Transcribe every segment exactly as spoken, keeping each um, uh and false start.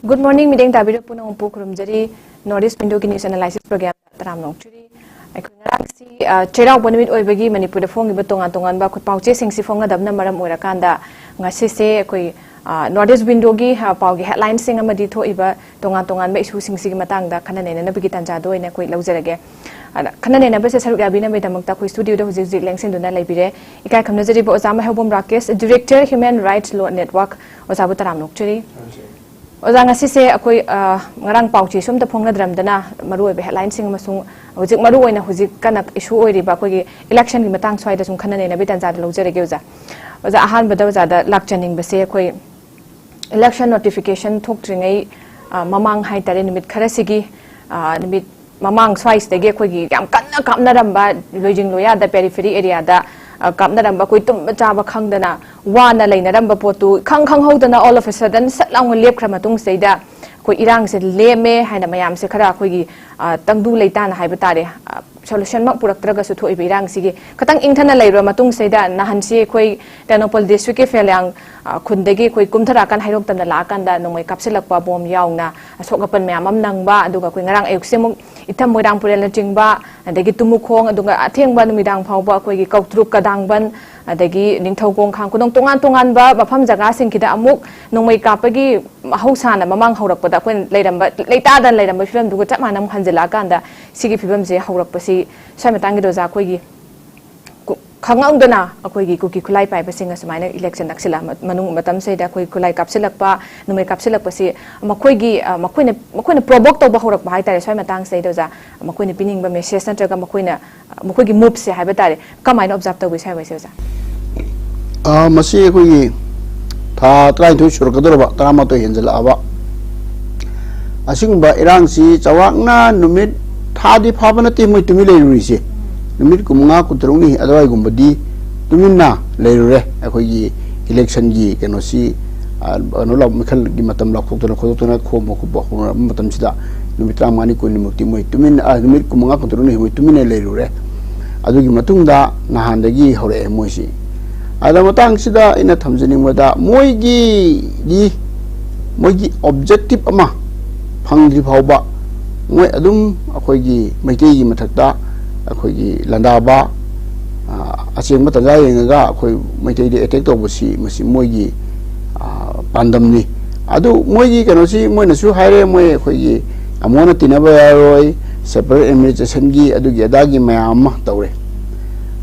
Good morning, ꯃꯤꯠꯌꯦꯡ ꯇꯥꯕꯤꯔꯤꯕ ꯄꯨꯝꯅꯃꯛꯄꯨ ꯈꯨꯔꯨꯝꯖꯔꯤ꯫ North East Window ꯒꯤ news analysis program ꯗ ꯇꯔꯥꯝꯅ ꯑꯣꯛꯆꯔꯤ꯫ ꯑꯩꯈꯣꯏ ꯉꯔꯥꯡꯁꯤ, ꯑ, ꯆꯩꯔꯥꯎꯕ ꯅꯨꯃꯤꯠ ꯑꯣꯏꯕꯒꯤ ꯃꯅꯤꯄꯨꯔꯗ ꯐꯣꯡꯉꯤꯕ ꯇꯣꯉꯥꯟ ꯇꯣꯉꯥꯟꯕ ꯈꯨꯠꯄꯥꯎ ꯆꯦꯁꯤꯡꯁꯤ ꯐꯣꯡꯅꯗꯕꯅ ꯃꯔꯝ ꯑꯣꯏꯔꯀꯥꯟꯗ ꯉꯁꯤꯁꯦ ꯑꯩꯈꯣꯏ, ꯑ, North East Window ꯒꯤ, ꯑ, ꯄꯥꯎꯒꯤ headline ꯁꯤꯡ ꯑꯃꯗꯤ ꯊꯣꯛꯏꯕ ꯇꯣꯉꯥꯟ ꯇꯣꯉꯥꯟꯕ issue ꯁꯤꯡꯁꯤꯒꯤ ꯃꯇꯥꯡꯗ ꯈꯟꯅ ꯅꯩꯅꯅꯕꯒꯤ ꯇꯥꯟꯖꯥꯗꯣ ꯑꯣꯏꯅ ꯑꯩꯈꯣꯏ ꯂꯧꯖꯔꯒꯦ꯫ ꯑꯗ ꯈꯟꯅ ꯅꯩꯅꯕꯁꯦ ꯁꯔꯨꯛ ꯌꯥꯕꯤꯅꯕꯒꯤꯗꯃꯛꯇ ꯑꯩꯈꯣꯏ studio ꯗ ꯍꯧꯖꯤꯛ ꯍꯧꯖꯤꯛ ꯂꯦꯡꯁꯤꯟꯗꯨꯅ ꯂꯩꯕꯤꯔꯦ꯫ ꯏꯀꯥꯏ ꯈꯨꯝꯅꯖꯔꯤꯕ ꯑꯣꯖꯥ ꯃꯥꯏꯍꯧꯕꯝ Rakesh, Director Human Rights Law Network, ꯑꯣꯖꯥꯕꯨ ꯇꯔꯥꯝꯅ ꯑꯣꯛꯆꯔꯤ꯫ ꯑꯣꯖꯥ, ꯉꯁꯤꯁꯦ ꯑꯩꯈꯣꯏ, ꯑ, ꯉꯔꯥꯡ ꯄꯥꯎ ꯆꯦꯁꯨ ꯑꯝꯇ ꯐꯣꯡꯅꯗ꯭ꯔꯝꯗꯅ ꯃꯔꯨꯑꯣꯏꯕ headline ꯁꯤꯡ ꯑꯃꯁꯨꯡ ꯍꯧꯖꯤꯛ ꯃꯔꯨꯑꯣꯏꯅ ꯍꯧꯖꯤꯛ ꯀꯟꯅ issue ꯑꯣꯏꯔꯤꯕ ꯑꯩꯈꯣꯏꯒꯤ election ꯒꯤ ꯃꯇꯥꯡ ꯁ꯭ꯋꯥꯏꯗ ꯁꯨꯝ ꯈꯟꯅ ꯅꯩꯅꯕꯒꯤ ꯇꯥꯟꯖꯥꯗ ꯂꯧꯖꯔꯒꯦ ꯑꯣꯖꯥ꯫ ꯑꯣꯖꯥ, ꯑꯍꯥꯟꯕꯗ ꯑꯣꯖꯥꯗ ꯂꯥꯛꯆꯅꯤꯡꯕꯁꯦ ꯑꯩꯈꯣꯏ election notification ꯊꯣꯛꯇ꯭ꯔꯤꯉꯩ, ꯑ, ꯃꯃꯥꯡ ꯍꯥꯏꯇꯥꯔꯦ, ꯅꯨꯃꯤꯠ ꯈꯔꯁꯤꯒꯤ, ꯑ, ꯅꯨꯃꯤꯠ ꯃꯃꯥꯡ ꯁ꯭ꯋꯥꯏꯁꯤꯗꯒꯤ ꯑꯩꯈꯣꯏꯒꯤ ꯌꯥꯝ ꯀꯟꯅ ꯀꯥꯞꯅꯔꯝꯕ ꯂꯣꯏꯖꯤꯡ ꯂꯣꯌꯥꯗ, periphery area ꯗ, ꯑ, ꯀꯥꯞꯅꯔꯝꯕ, ꯑꯩꯈꯣꯏ ꯇꯨꯝꯕ ꯆꯥꯕ ꯈꯪꯗꯅ ꯋꯥꯅ ꯂꯩꯅꯔꯝꯕ ꯄꯣꯠꯇꯨ ꯏꯈꯪ ꯈꯪꯍꯧꯗꯅ all of a sudden ꯁꯠ ꯂꯥꯎꯅ ꯂꯦꯞꯈ꯭ꯔ ꯃꯇꯨꯡꯁꯤꯗꯩꯗ ꯑꯩꯈꯣꯏ ꯏꯔꯥꯡꯁꯦ ꯂꯦꯝꯃꯦ ꯍꯥꯏꯅ ꯃꯌꯥꯝꯁꯦ ꯈꯔ ꯑꯩꯈꯣꯏꯒꯤ, ꯑ, ꯇꯪꯗꯨ ꯂꯩꯇꯥꯅ ꯍꯥꯏꯕ ꯇꯥꯔꯦ, ꯑ, solution ꯃꯛ ꯄꯨꯔꯛꯇ꯭ꯔꯒꯁꯨ ꯊꯣꯛꯏꯕ ꯏꯔꯥꯡꯁꯤꯒꯤ ꯈꯤꯇꯪ ꯏꯪꯊꯅ ꯂꯩꯔꯕ ꯃꯇꯨꯡꯁꯤꯗ ꯅꯍꯥꯟꯁꯤ ꯑꯩꯈꯣꯏ ꯇꯦꯡꯅꯧꯄꯜ district ꯀꯤ ꯐꯦꯂꯤꯌꯥꯡ, ꯑ, ꯈꯨꯟꯗꯒꯤ ꯑꯩꯈꯣꯏ ꯀꯨꯝꯊꯔꯛꯑꯀꯥꯟ ꯍꯩꯔꯣꯛ ꯇꯝꯅ ꯂꯥꯛꯑꯀꯥꯟꯗ ꯅꯣꯡꯃꯩ ꯀꯥꯞꯁꯤꯜꯂꯛꯄ, ꯕꯣꯝ ꯌꯥꯎꯅ ꯑꯁꯣꯛ ꯑꯄꯟ ꯃꯌꯥꯝ ꯑꯃ ꯅꯪꯕ, ꯑꯗꯨꯒ ꯑꯩꯈꯣꯏ ꯉꯔꯥꯡ ꯑꯌꯨꯛꯁꯦ ꯑꯃꯨꯛ ꯏꯊꯝ ꯃꯣꯏꯔꯥꯡꯄꯨꯔꯦꯜꯅꯆꯤꯡꯕ, ꯑꯗꯒꯤ ꯇꯨꯃꯨꯈꯣꯡ, ꯑꯗꯨꯒ ꯑꯊꯦꯡꯕ ꯅꯨꯃꯤꯗꯥꯡ ꯐꯥꯎꯕ ꯑꯩꯈꯣꯏꯒꯤ ꯀꯧꯇ꯭ꯔꯨꯛ, ꯀꯗꯥꯡꯕꯟ, ꯑꯗꯒꯤ ꯅꯤꯡꯊꯧꯈꯣꯡ, ꯈꯥꯡ ꯈꯨꯅꯧ ꯇꯣꯉꯥꯟ ꯇꯣꯉꯥꯟꯕ ꯃꯐꯝ ꯖꯒꯥꯁꯤꯡꯁꯤꯗ ꯑꯃꯨꯛ ꯅꯣꯡꯃꯩ ꯀꯥꯞꯄꯒꯤ ꯃꯍꯧꯁꯥꯅ ꯃꯃꯥꯡ ꯍꯧꯔꯛꯄꯗ ꯑꯩꯈꯣꯏꯅ ꯂꯩꯔꯝꯕ, ꯂꯩꯇꯥꯗꯅ ꯂꯩꯔꯝꯕ ꯐꯤꯕꯝꯗꯨꯒ ꯆꯞ ꯃꯥꯟꯅ ꯑꯃꯨꯛ ꯍꯟꯖꯤꯜꯂꯛꯑꯀꯥꯟꯗ ꯁꯤꯒꯤ ꯐꯤꯕꯝꯁꯦ ꯍꯧꯔꯛꯄꯁꯤ ꯁ꯭ꯋꯥꯏ ꯃꯇꯥꯡꯒꯤꯗ ꯑꯣꯖꯥ ꯑꯩꯈꯣꯏꯒꯤ ꯀꯨ-, ꯈꯪꯍꯧꯗꯅ ꯑꯩꯈꯣꯏꯒꯤ ꯀꯨꯀꯤ ꯈꯨꯠꯂꯥꯏ ꯄꯥꯏꯕꯁꯤꯡ ꯑꯁꯨꯃꯥꯏꯅ election ꯅꯛꯁꯤꯜꯂꯛꯑ ꯃ-, ꯃꯅꯨꯡ ꯃꯇꯝꯁꯤꯗ ꯑꯩꯈꯣꯏ ꯈꯨꯠꯂꯥꯏ ꯀꯥꯞꯁꯤꯜꯂꯛꯄ, ꯅꯣꯡꯃꯩ ꯀꯥꯞꯁꯤꯜꯂꯛꯄꯁꯤ ꯃꯈꯣꯏꯒꯤ, ꯑ, ꯃꯈꯣꯏꯅ, ꯃꯈꯣꯏꯅ provoke ꯇꯧꯕ ꯍꯧꯔꯛꯄ ꯍꯥꯏꯇꯥꯔꯦ꯫ ꯁ꯭ꯋꯥꯏ ꯃꯇꯥꯡꯁꯤꯗꯩꯗ ꯑꯣꯖꯥ, ꯃꯈꯣꯏꯅ ꯄꯤꯅꯤꯡꯕ message ꯅꯠꯇ꯭ꯔꯒ ꯃꯈꯣꯏꯅ, ꯑ, ꯃꯈꯣꯏꯒꯤ move ꯁꯦ ꯍꯥꯏꯕ ꯇꯥꯔꯦ, ꯀꯃꯥꯏꯅ observe ꯇꯧꯕꯤ ꯁ꯭ꯋꯥꯏ ꯋꯥꯏꯁꯦ ꯑꯣꯖꯥ? ꯑ, ꯃꯁꯤ ꯑꯩꯈꯣꯏꯒꯤ ꯊꯥ ꯇꯔꯥꯅꯤꯊꯣꯏ ꯁꯨꯔꯛꯀꯗꯧꯔꯕ, ꯇꯔꯥꯃꯥꯊꯣꯏ ꯍꯦꯟꯖꯜꯂꯛꯑꯕ꯫ ꯑꯁꯤꯒꯨꯝꯕ ꯏꯔꯥꯡꯁꯤ ꯆꯥꯎꯔꯥꯛꯅ ꯅꯨꯃꯤꯠ, ꯊꯥꯗꯤ ꯐꯥꯕ ꯅꯠꯇꯦ ꯃꯣꯏ ꯇꯨꯃꯤꯟ ꯂꯩꯔꯨꯔꯤꯁꯦ꯫ ꯅꯨꯃꯤꯠ ꯀꯨꯟꯃꯉꯥ, ꯀꯨꯟꯇꯔꯨꯛꯅꯤ ꯑꯗꯨꯋꯥꯏꯒꯨꯝꯕꯗꯤ ꯇꯨꯃꯤꯟꯅ ꯂꯩꯔꯨꯔꯦ꯫ ꯑꯩꯈꯣꯏꯒꯤ election ꯒꯤ ꯀꯩꯅꯣꯁꯤ, ꯑ, ꯀꯩꯅꯣ ꯂꯥꯎ-, ꯃꯤꯈꯜꯒꯤ ꯃꯇꯝ ꯂꯥꯎꯊꯣꯛꯇꯅ ꯈꯣꯠꯇꯣꯛꯇꯅ ꯈꯣꯝꯕ ꯈꯣꯠꯄ ꯍꯧꯅꯔꯛꯄ ꯃꯇꯝꯁꯤꯗ ꯅꯨꯃꯤꯠ ꯇꯔꯥꯃꯉꯥꯅꯤ, ꯀꯨꯟꯅꯤꯃꯨꯛꯇꯤ ꯃꯣꯏ ꯇꯨꯃꯤꯟ, ꯑ, ꯅꯨꯃꯤꯠ ꯀꯨꯟꯃꯉꯥ, ꯀꯨꯟꯇꯔꯨꯛꯅꯤ ꯃꯣꯏ ꯇꯨꯃꯤꯟꯅ ꯂꯩꯔꯨꯔꯦ꯫ ꯑꯗꯨꯒꯤ ꯃꯇꯨꯡꯗ ꯅꯍꯥꯟꯗꯒꯤ ꯍꯧꯔꯛꯑꯦ ꯃꯣꯏꯁꯤ꯫ ꯑꯗ ꯃꯇꯥꯡꯁꯤꯗ ꯑꯩꯅ ꯊꯝꯖꯅꯤꯡꯕꯗ ꯃꯣꯏꯒꯤꯗꯤ ꯃꯣꯏꯒꯤ ꯑꯣꯕꯖꯦꯛꯇꯤꯚ ꯑꯃ ꯐꯪꯗ꯭ꯔꯤ ꯐꯥꯎꯕ ꯃꯣꯏ ꯑꯗꯨꯝ ꯑꯩꯈꯣꯏꯒꯤ ꯃꯩꯇꯩꯒꯤ ꯃꯊꯛꯇ ꯑꯩꯈꯣꯏꯒꯤ ꯂꯥꯟꯗꯥꯕ, ꯑ, ꯑꯆꯦꯡꯕ ꯇꯥꯟꯖꯥ ꯌꯦꯡꯉꯒ ꯑꯩꯈꯣꯏ ꯃꯩꯇꯩꯗ ꯑꯦꯇꯦꯛ ꯇꯧꯕꯁꯤ ꯃꯁꯤ ꯃꯣꯏꯒꯤ, ꯑ, ꯄꯥꯟꯗꯝꯅꯤ꯫ ꯑꯗꯨ ꯃꯣꯏꯒꯤ ꯀꯩꯅꯣꯁꯤ ꯃꯣꯏꯅꯁꯨ ꯍꯥꯏꯔꯦ, ꯃꯣꯏ ꯑꯩꯈꯣꯏꯒꯤ ꯑꯃꯣꯟꯅ ꯇꯤꯟꯅꯕ ꯌꯥꯔꯣꯏ, separate administrationꯒꯤ ꯑꯗꯨꯒꯤ ꯑꯗꯥꯒꯤ ꯃꯌꯥꯝ ꯑꯃ ꯇꯧꯔꯦ꯫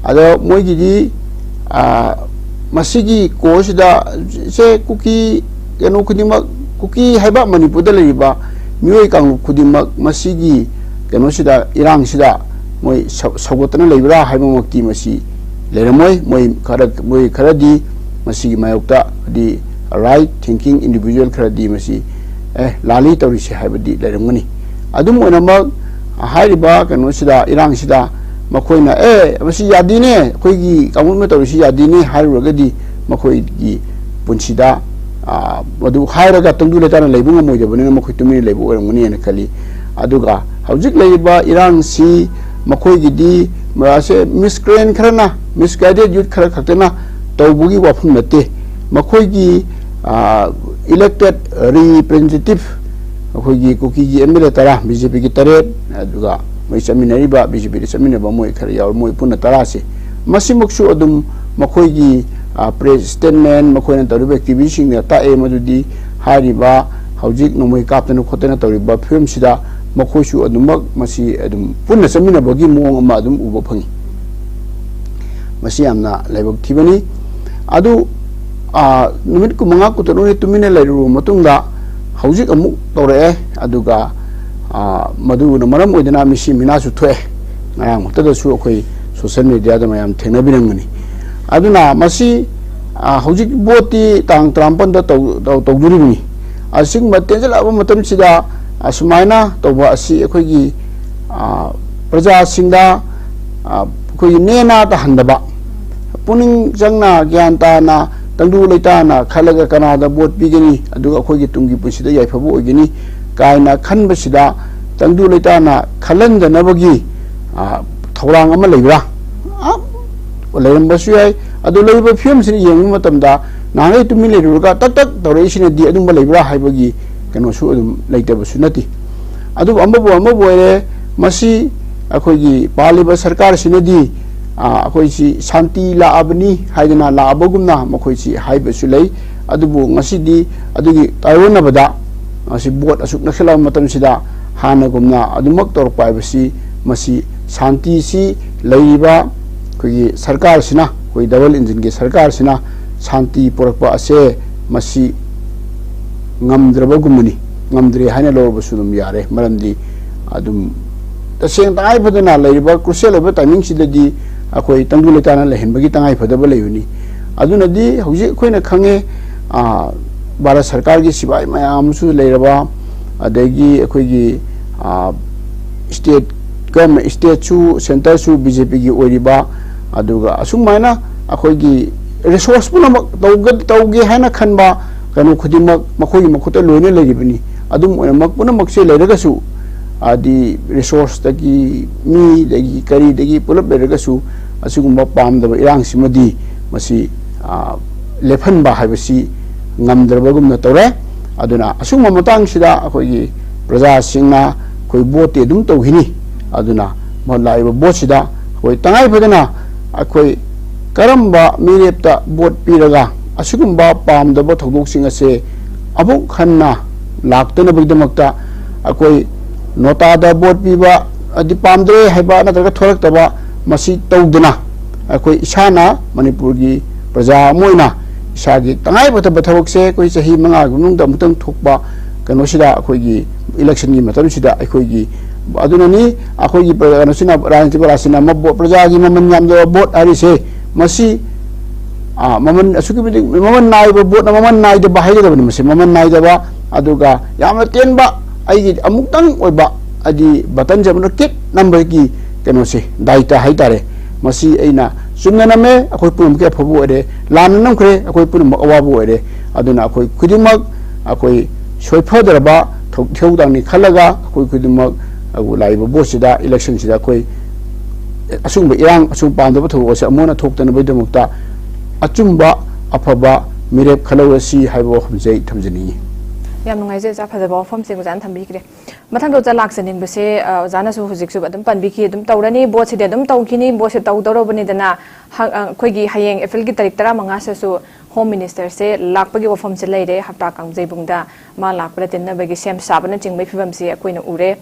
ꯑꯗꯣ ꯃꯣꯏꯒꯤꯗꯤ, ꯑ, ꯃꯁꯤꯒꯤ ꯀꯣꯔꯁꯁꯤꯗ ꯁꯦ ꯀꯨꯀꯤ ꯀꯩꯅꯣ ꯈꯨꯗꯤꯡꯃꯛ, ꯀꯨꯀꯤ ꯍꯥꯏꯕ ꯃꯅꯤꯄꯨꯔꯗ ꯂꯩꯔꯤꯕ ꯃꯤꯑꯣꯏ ꯀꯥꯡꯂꯨꯞ ꯈꯨꯗꯤꯡꯃꯛ ꯃꯁꯤꯒꯤ ꯀꯩꯅꯣꯁꯤꯗ, ꯏꯔꯥꯡꯁꯤꯗ ꯃꯣꯏ ꯁꯧ-, ꯁꯧꯒꯠꯇꯅ ꯂꯩꯕ꯭ꯔꯥ ꯍꯥꯏꯕꯃꯛꯇꯤ ꯃꯁꯤ ꯂꯩꯔꯝꯃꯣꯏ꯫ ꯃꯣꯏ ꯈꯔ, ꯃꯣꯏ ꯈꯔꯗꯤ ꯃꯁꯤꯒꯤ ꯃꯥꯌꯣꯛꯇ, ꯍꯥꯏꯗꯤ right thinking individual ꯈꯔꯗꯤ ꯃꯁꯤ, "ꯑꯦ, ꯂꯥꯜꯂꯤ ꯇꯧꯔꯤꯁꯦ" ꯍꯥꯏꯕꯗꯤ ꯂꯩꯔꯝꯒꯅꯤ꯫ ꯑꯗꯨꯝ ꯑꯣꯏꯅꯃꯛ, ꯍꯥꯏꯔꯤꯕ ꯀꯩꯅꯣꯁꯤꯗ, ꯏꯔꯥꯡꯁꯤꯗ ꯃꯈꯣꯏꯅ, "ꯑꯦ, ꯃꯁꯤ ꯌꯥꯗꯦꯅꯦ, ꯑꯩꯈꯣꯏꯒꯤ ꯀꯥꯡꯂꯨꯞꯅ ꯇꯧꯔꯤꯁꯤ ꯌꯥꯗꯦꯅꯦ" ꯍꯥꯏꯔꯨꯔꯒꯗꯤ ꯃꯈꯣꯏꯒꯤ ꯄꯨꯟꯁꯤꯗ, ꯑ, ꯃꯗꯨ ꯍꯥꯏꯔꯒ ꯇꯪꯗꯨ ꯂꯩꯇꯥꯅ ꯂꯩꯕ ꯉꯝꯃꯣꯏꯗꯕꯅꯤꯅ ꯃꯈꯣꯏ ꯇꯨꯃꯤꯟꯅ ꯂꯩꯕ ꯑꯣꯏꯔꯝꯒꯅꯤ ꯍꯥꯏꯅ ꯈꯜꯂꯤ꯫ ꯑꯗꯨꯒ ꯍꯧꯖꯤꯛ ꯂꯩꯔꯤꯕ ꯏꯔꯥꯡꯁꯤ ꯃꯈꯣꯏꯒꯤꯗꯤ, ꯃꯁꯦ miscreant ꯈꯔꯅ, misguided youth ꯈꯔ ꯈꯛꯇꯅ ꯇꯧꯕꯒꯤ ꯋꯥꯐꯝ ꯅꯠꯇꯦ꯫ ꯃꯈꯣꯏꯒꯤ, ꯑ, elected representative, ꯑꯩꯈꯣꯏꯒꯤ ꯀꯨꯀꯤꯒꯤ M L A ꯇꯔꯥ, B J Pꯒꯤ ꯇꯔꯦꯠ, ꯑꯗꯨꯒ ꯃꯣꯏ ꯆꯠꯃꯤꯟꯅꯔꯤꯕ, B J Pꯗ ꯆꯠꯃꯤꯟꯅꯕ ꯃꯣꯏ ꯈꯔ ꯌꯥꯎꯔꯤ, ꯃꯣꯏ ꯄꯨꯟꯅ ꯇꯔꯥꯁꯦ꯫ ꯃꯁꯤꯃꯛꯁꯨ ꯑꯗꯨꯝ ꯃꯈꯣꯏꯒꯤ, ꯑ, press statement, ꯃꯈꯣꯏꯅ ꯇꯧꯔꯤꯕ activityꯁꯤꯡꯅ ꯇꯥꯛꯑꯦ ꯃꯗꯨꯗꯤ ꯍꯥꯏꯔꯤꯕ ꯍꯧꯖꯤꯛ ꯅꯣꯡꯃꯩ ꯀꯥꯞꯇꯅ ꯈꯣꯠꯇꯅ ꯇꯧꯔꯤꯕ ꯐꯤꯕꯝꯁꯤꯗ ꯃꯈꯣꯏꯁꯨ ꯑꯗꯨꯃꯛ ꯃꯁꯤ ꯑꯗꯨꯝ ꯄꯨꯟꯅ ꯆꯠꯃꯤꯟꯅꯕꯒꯤ ꯃꯑꯣꯡ ꯑꯃ ꯑꯗꯨꯝ ꯎꯕ ꯐꯪꯉꯤ꯫ ꯃꯁꯤ ꯌꯥꯝꯅ ꯂꯥꯏꯕꯛ ꯊꯤꯕꯅꯤ꯫ ꯑꯗꯨ, ꯑ, ꯅꯨꯃꯤꯠ ꯀꯨꯟꯃꯉꯥ, ꯀꯨꯟꯇꯔꯨꯛꯅꯤ ꯇꯨꯃꯤꯟꯅ ꯂꯩꯔꯨꯔꯕ ꯃꯇꯨꯡꯗ ꯍꯧꯖꯤꯛ ꯑꯃꯨꯛ ꯇꯧꯔꯛꯑꯦ꯫ ꯑꯗꯨꯒ, ꯑ, ꯃꯗꯨꯅ ꯃꯔꯝ ꯑꯣꯏꯗꯅ ꯃꯤꯁꯤ ꯃꯤꯅꯥꯁꯨ ꯊꯣꯛꯑꯦ꯫ ꯉꯔꯥꯡꯃꯛꯇꯗꯁꯨ ꯑꯩꯈꯣꯏ social mediaꯗ ꯃꯌꯥꯝ ꯊꯦꯡꯅꯕꯤꯔꯝꯒꯅꯤ꯫ ꯑꯗꯨꯅ ꯃꯁꯤ, ꯑ, ꯍꯧꯖꯤꯛ voteꯇꯤ ꯇꯥꯡ ꯇꯔꯥꯃꯥꯄꯟꯗ ꯇꯧ-, ꯇꯧ-, ꯇꯧꯗꯣꯔꯤꯕꯅꯤ꯫ ꯑꯁꯤꯒꯨꯝꯕ ꯇꯦꯟꯁꯤꯜꯂꯛꯑꯕ ꯃꯇꯝꯁꯤꯗ ꯑꯁꯨꯃꯥꯏꯅ ꯇꯧꯕ ꯑꯁꯤ ꯑꯩꯈꯣꯏꯒꯤ, ꯑ, ꯄ꯭ꯔꯖꯥꯁꯤꯡꯗ, ꯑ, ꯑꯩꯈꯣꯏꯒꯤ ꯅꯦꯅꯥ ꯇꯥꯍꯟꯗꯕ, ꯄꯨꯛꯅꯤꯡ ꯆꯪꯅ, ꯒ꯭ꯌꯥꯟ ꯇꯥꯅ, ꯇꯪꯗꯨ ꯂꯩꯇꯥꯅ ꯈꯜꯂꯒ ꯀꯅꯥꯗ vote ꯄꯤꯒꯅꯤ, ꯑꯗꯨꯒ ꯑꯩꯈꯣꯏꯒꯤ ꯇꯨꯡꯒꯤ ꯄꯨꯟꯁꯤꯗ ꯌꯥꯏꯐꯕ ꯑꯣꯏꯒꯅꯤ ꯀꯥꯏꯅ ꯈꯟꯕꯁꯤꯗ ꯇꯪꯗꯨ ꯂꯩꯇꯥꯅ ꯈꯜꯍꯟꯗꯅꯕꯒꯤ, ꯑ, ꯊꯧꯔꯥꯡ ꯑꯃ ꯂꯩꯕ꯭ꯔꯥ? ꯑ, ꯂꯩꯔꯝꯕꯁꯨ ꯌꯥꯏ꯫ ꯑꯗꯨ ꯂꯩꯔꯤꯕ ꯐꯤꯕꯝꯁꯤꯗ ꯌꯦꯡꯕ ꯃꯇꯝꯗ ꯅꯍꯥꯟꯈꯩ ꯇꯨꯃꯤꯟ ꯂꯩꯔꯨꯔꯒ ꯇꯛ ꯇꯛ ꯇꯧꯔꯛꯏꯁꯤꯅꯗꯤ ꯑꯗꯨꯝꯕ ꯂꯩꯕ꯭ꯔꯥ ꯍꯥꯏꯕꯒꯤ ꯀꯩꯅꯣꯁꯨ ꯑꯗꯨꯝ ꯂꯩꯇꯕꯁꯨ ꯅꯠꯇꯦ꯫ ꯑꯗꯨꯕꯨ ꯑꯃꯕꯨ ꯑꯃꯕꯨ ꯑꯣꯏꯔꯦ, ꯃꯁꯤ ꯑꯩꯈꯣꯏꯒꯤ ꯄꯥꯜꯂꯤꯕ ꯁꯔꯀꯥꯔꯁꯤꯅꯗꯤ, ꯑ, ꯑꯩꯈꯣꯏꯁꯤ ꯁꯥꯟꯇꯤ ꯂꯥꯛꯑꯕꯅꯤ ꯍꯥꯏꯗꯅ ꯂꯥꯛꯑꯕꯒꯨꯝꯅ ꯃꯈꯣꯏꯁꯤ ꯍꯥꯏꯕꯁꯨ ꯂꯩ꯫ ꯑꯗꯨꯕꯨ ꯉꯁꯤꯗꯤ ꯑꯗꯨꯒꯤ ꯇꯥꯏꯑꯣꯟꯅꯕꯗ ꯉꯁꯤ ꯚꯣꯠ ꯑꯁꯨꯛ ꯅꯛꯁꯤꯜꯂꯛꯑꯕ ꯃꯇꯝꯁꯤꯗ ꯍꯥꯟꯅꯒꯨꯝꯅ ꯑꯗꯨꯃꯛ ꯇꯧꯔꯛꯄ ꯍꯥꯏꯕꯁꯤ, ꯃꯁꯤ ꯁꯥꯟꯇꯤꯁꯤ ꯂꯩꯔꯤꯕ ꯑꯩꯈꯣꯏꯒꯤ ꯁꯔꯀꯥꯔꯁꯤꯅ, ꯑꯩꯈꯣꯏ ꯗꯕꯜ ꯏꯟꯖꯤꯟꯒꯤ ꯁꯔꯀꯥꯔꯁꯤꯅ ꯁꯥꯟꯇꯤ ꯄꯨꯔꯛꯄ ꯑꯁꯦ ꯃꯁꯤ ꯉꯝꯗ꯭ꯔꯕꯒꯨꯝꯕꯅꯤ꯫ ꯉꯝꯗ꯭ꯔꯦ ꯍꯥꯏꯅ ꯂꯧꯔꯕꯁꯨ ꯑꯗꯨꯝ ꯌꯥꯔꯦ꯫ ꯃꯔꯝꯗꯤ ꯑꯗꯨꯝ ꯇꯁꯦꯡꯅ ꯇꯉꯥꯏ ꯐꯗꯅ ꯂꯩꯔꯤꯕ crucial ꯑꯣꯏꯕ timingꯁꯤꯗꯗꯤ ꯑꯩꯈꯣꯏ ꯇꯪꯗꯨ ꯂꯩꯇꯥꯅ ꯂꯩꯍꯟꯕꯒꯤ ꯇꯉꯥꯏ ꯐꯗꯕ ꯂꯩꯕꯅꯤ꯫ ꯑꯗꯨꯅꯗꯤ ꯍꯧꯖꯤꯛ ꯑꯩꯈꯣꯏꯅ ꯈꯪꯉꯦ, ꯑ, ꯚꯥꯔꯠ ꯁꯔꯀꯥꯔꯒꯤ ꯁꯤꯐꯥꯏ ꯃꯌꯥꯝ ꯑꯃꯁꯨ ꯂꯩꯔꯕ, ꯑꯗꯒꯤ ꯑꯩꯈꯣꯏꯒꯤ, ꯑ, state government, stateꯁꯨ centreꯁꯨ BJPꯒꯤ ꯑꯣꯏꯔꯤꯕ, ꯑꯗꯨꯒ ꯑꯁꯨꯃꯥꯏꯅ ꯑꯩꯈꯣꯏꯒꯤ resource ꯄꯨꯝꯅꯃꯛ ꯇꯧꯒ-, ꯇꯧꯒꯦ ꯍꯥꯏꯅ ꯈꯟꯕ ꯀꯩꯅꯣ ꯈꯨꯗꯤꯡꯃꯛ ꯃꯈꯣꯏꯒꯤ ꯃꯈꯨꯠꯇ ꯂꯣꯏꯅ ꯂꯩꯔꯤꯕꯅꯤ꯫ ꯑꯗꯨꯝ ꯑꯣꯏꯅꯃꯛ ꯄꯨꯝꯅꯃꯛꯁꯦ ꯂꯩꯔꯒꯁꯨ, ꯍꯥꯏꯗꯤ resourceꯇꯒꯤ, ꯃꯤꯗꯒꯤ, ꯀꯔꯤꯗꯒꯤ ꯄꯨꯂꯞ ꯂꯩꯔꯒꯁꯨ ꯑꯁꯤꯒꯨꯝꯕ ꯄꯥꯝꯗꯕ ꯏꯔꯥꯡꯁꯤꯃꯗꯤ ꯃꯁꯤ, ꯑ, ꯂꯦꯞꯍꯟꯕ ꯍꯥꯏꯕꯁꯤ ꯉꯝꯗ꯭ꯔꯕꯒꯨꯝꯅ ꯇꯧꯔꯦ꯫ ꯑꯗꯨꯅ ꯑꯁꯤꯒꯨꯝꯕ ꯃꯇꯥꯡꯁꯤꯗ ꯑꯩꯈꯣꯏꯒꯤ ꯄ꯭ꯔꯖꯥꯁꯤꯡꯅ ꯑꯩꯈꯣꯏ ꯚꯣꯠꯇꯤ ꯑꯗꯨꯝ ꯇꯧꯈꯤꯅꯤ꯫ ꯑꯗꯨꯅ ꯂꯥꯛꯏꯕ ꯚꯣꯠꯁꯤꯗ ꯑꯩꯈꯣꯏ ꯇꯉꯥꯏ ꯐꯗꯅ ꯑꯩꯈꯣꯏ ꯀꯔꯝꯕ ꯃꯤꯔꯦꯞꯇ ꯚꯣꯠ ꯄꯤꯔꯒ ꯑꯁꯤꯒꯨꯝꯕ ꯄꯥꯝꯗꯕ ꯊꯧꯗꯣꯛꯁꯤꯡ ꯑꯁꯦ ꯑꯃꯨꯛ ꯍꯟꯅ ꯂꯥꯛꯇꯅꯕꯒꯤꯗꯃꯛꯇ ꯑꯩꯈꯣꯏ ꯅꯣꯇꯥꯗ ꯚꯣꯠ ꯄꯤꯕ, ꯑꯗꯤ ꯄꯥꯝꯗ꯭ꯔꯦ ꯍꯥꯏꯕ ꯅꯠꯇ꯭ꯔꯒ ꯊꯣꯔꯛꯇꯕ, ꯃꯁꯤ ꯇꯧꯗꯅ ꯑꯩꯈꯣꯏ ꯏꯁꯥꯅ ꯃꯅꯤꯄꯨꯔꯒꯤ ꯄ꯭ꯔꯖꯥ ꯑꯃ ꯑꯣꯏꯅ ꯏꯁꯥꯒꯤ ꯇꯉꯥꯏ ꯐꯗꯕ ꯊꯕꯛꯁꯦ ꯑꯩꯈꯣꯏ ꯆꯍꯤ ꯃꯉꯥꯒꯤ ꯃꯅꯨꯡꯗ ꯑꯃꯨꯛꯇꯪ ꯊꯣꯛꯄ ꯀꯩꯅꯣꯁꯤꯗ, ꯑꯩꯈꯣꯏꯒꯤ electionꯒꯤ ꯃꯇꯝꯁꯤꯗ ꯑꯩꯈꯣꯏꯒꯤ, ꯑꯗꯨꯅꯅꯤ ꯑꯩꯈꯣꯏꯒꯤ ꯄ꯭ꯔ-, ꯀꯩꯅꯣꯁꯤꯅ, ꯔꯥꯖꯅꯤꯇꯤ ꯄꯥꯔꯇꯤꯁꯤꯅ ꯃ-, ꯚꯣ-, ꯄ꯭ꯔꯖꯥꯒꯤ ꯃꯃꯜ ꯌꯥꯝꯗꯕ ꯚꯣꯠ ꯍꯥꯏꯔꯤꯁꯦ꯫ ꯃꯁꯤ, ꯑ, ꯃꯃꯜ ꯑꯁꯨꯛꯀꯤ ꯃꯇꯤꯛ ꯃꯃꯜ ꯅꯥꯏꯕ ꯚꯣꯠꯅ ꯃꯃꯜ ꯅꯥꯏꯗꯕ ꯍꯥꯏꯒꯗꯕꯅꯤ꯫ ꯃꯁꯤ ꯃꯃꯜ ꯅꯥꯏꯗꯕ, ꯑꯗꯨꯒ ꯌꯥꯝꯅ ꯇꯦꯟꯕ ꯑꯩꯒꯤ ꯑꯃꯨꯛꯇꯪ ꯑꯣꯏꯕ, ꯍꯥꯏꯗꯤ buttonꯁꯦ ꯑꯃꯨꯛꯇꯪ ꯀꯤꯠ ꯅꯝꯕꯒꯤ ꯀꯩꯅꯣꯁꯦ, ꯗꯥꯏꯇ ꯍꯥꯏꯇꯥꯔꯦ꯫ ꯃꯁꯤ ꯑꯩꯅ ꯆꯨꯝꯅ ꯅꯝꯃꯦ, ꯑꯩꯈꯣꯏ ꯄꯨꯝꯅꯃꯛꯀꯤ ꯑꯐꯕ ꯑꯣꯏꯔꯦ, ꯂꯥꯟꯅ ꯅꯝꯈ꯭ꯔꯦ, ꯑꯩꯈꯣꯏ ꯄꯨꯝꯅꯃꯛ ꯑꯋꯥꯕ ꯑꯣꯏꯔꯦ꯫ ꯑꯗꯨꯅ ꯑꯩꯈꯣꯏ ꯈꯨꯗꯤꯡꯃꯛ ꯑꯩꯈꯣꯏ ꯁꯣꯏꯐꯗ꯭ꯔꯕ ꯊꯧ-, ꯏꯊꯧꯗꯥꯡꯅꯤ ꯈꯜꯂꯒ ꯑꯩꯈꯣꯏ ꯈꯨꯗꯤꯡꯃꯛ ꯑꯩꯈꯣꯏ ꯂꯥꯛꯏꯕ ꯚꯣꯠꯁꯤꯗ, electionꯁꯤꯗ ꯑꯩꯈꯣꯏ ꯑꯁꯤꯒꯨꯝꯕ ꯏꯔꯥꯡ, ꯑꯁꯨꯝ ꯄꯥꯝꯗꯕ ꯊꯧꯗꯣꯛ ꯑꯁꯤ ꯑꯃꯨꯛ ꯍꯟꯅ ꯊꯣꯛꯇꯅꯕꯒꯤꯗꯃꯛꯇ ꯑꯆꯨꯝꯕ, ꯑꯐꯕ ꯃꯤꯔꯦꯞ ꯈꯜꯍꯧꯔꯁꯤ ꯍꯥꯏꯕ ꯋꯥꯐꯝꯁꯦ ꯑꯩ ꯊꯝꯖꯅꯤꯡꯉꯤ꯫ ꯌꯥꯝ ꯅꯨꯡꯉꯥꯏꯖꯩ ꯑꯣꯖꯥ, ꯐꯖꯕ ꯋꯥꯐꯝꯁꯤꯡ ꯑꯣꯖꯥꯅ ꯊꯝꯕꯤꯈ꯭ꯔꯦ꯫ ꯃꯊꯪꯗ ꯑꯣꯖꯥ ꯂꯥꯛꯆꯅꯤꯡꯕꯁꯦ, ꯑ, ꯑꯣꯖꯥꯅꯁꯨ ꯍꯧꯖꯤꯛꯁꯨ ꯑꯗꯨꯝ ꯄꯟꯕꯤꯈꯤ, ꯑꯗꯨꯝ ꯇꯧꯔꯅꯤ, ꯚꯣꯠꯁꯤꯗꯤ ꯑꯗꯨꯝ ꯇꯧꯈꯤꯅꯤ, ꯚꯣꯠꯁꯦ ꯇꯧꯗꯧꯔꯕꯅꯤꯗꯅ꯫ ꯍ-, ꯑ, ꯑꯩꯈꯣꯏꯒꯤ ꯍꯌꯦꯡ ꯑꯦꯄ꯭ꯔꯤꯜꯒꯤ ꯇꯥꯔꯤꯛ ꯇꯔꯥꯃꯉꯥꯁꯤꯗꯁꯨ ꯍꯣꯝ ꯃꯤꯅꯤꯁꯇꯔꯁꯦ ꯂꯥꯛꯄꯒꯤ ꯋꯥꯐꯝꯁꯦ ꯂꯩꯔꯦ, ꯍꯞꯇꯥ ꯀꯥꯡꯖꯩꯕꯨꯡꯗ ꯃꯥ ꯂꯥꯛꯄꯗ ꯇꯤꯟꯅꯕꯒꯤ ꯁꯦꯝ ꯁꯥꯕꯅꯆꯤꯡꯕꯒꯤ ꯐꯤꯕꯝꯁꯦ ꯑꯩꯈꯣꯏꯅ ꯎꯔꯦ꯫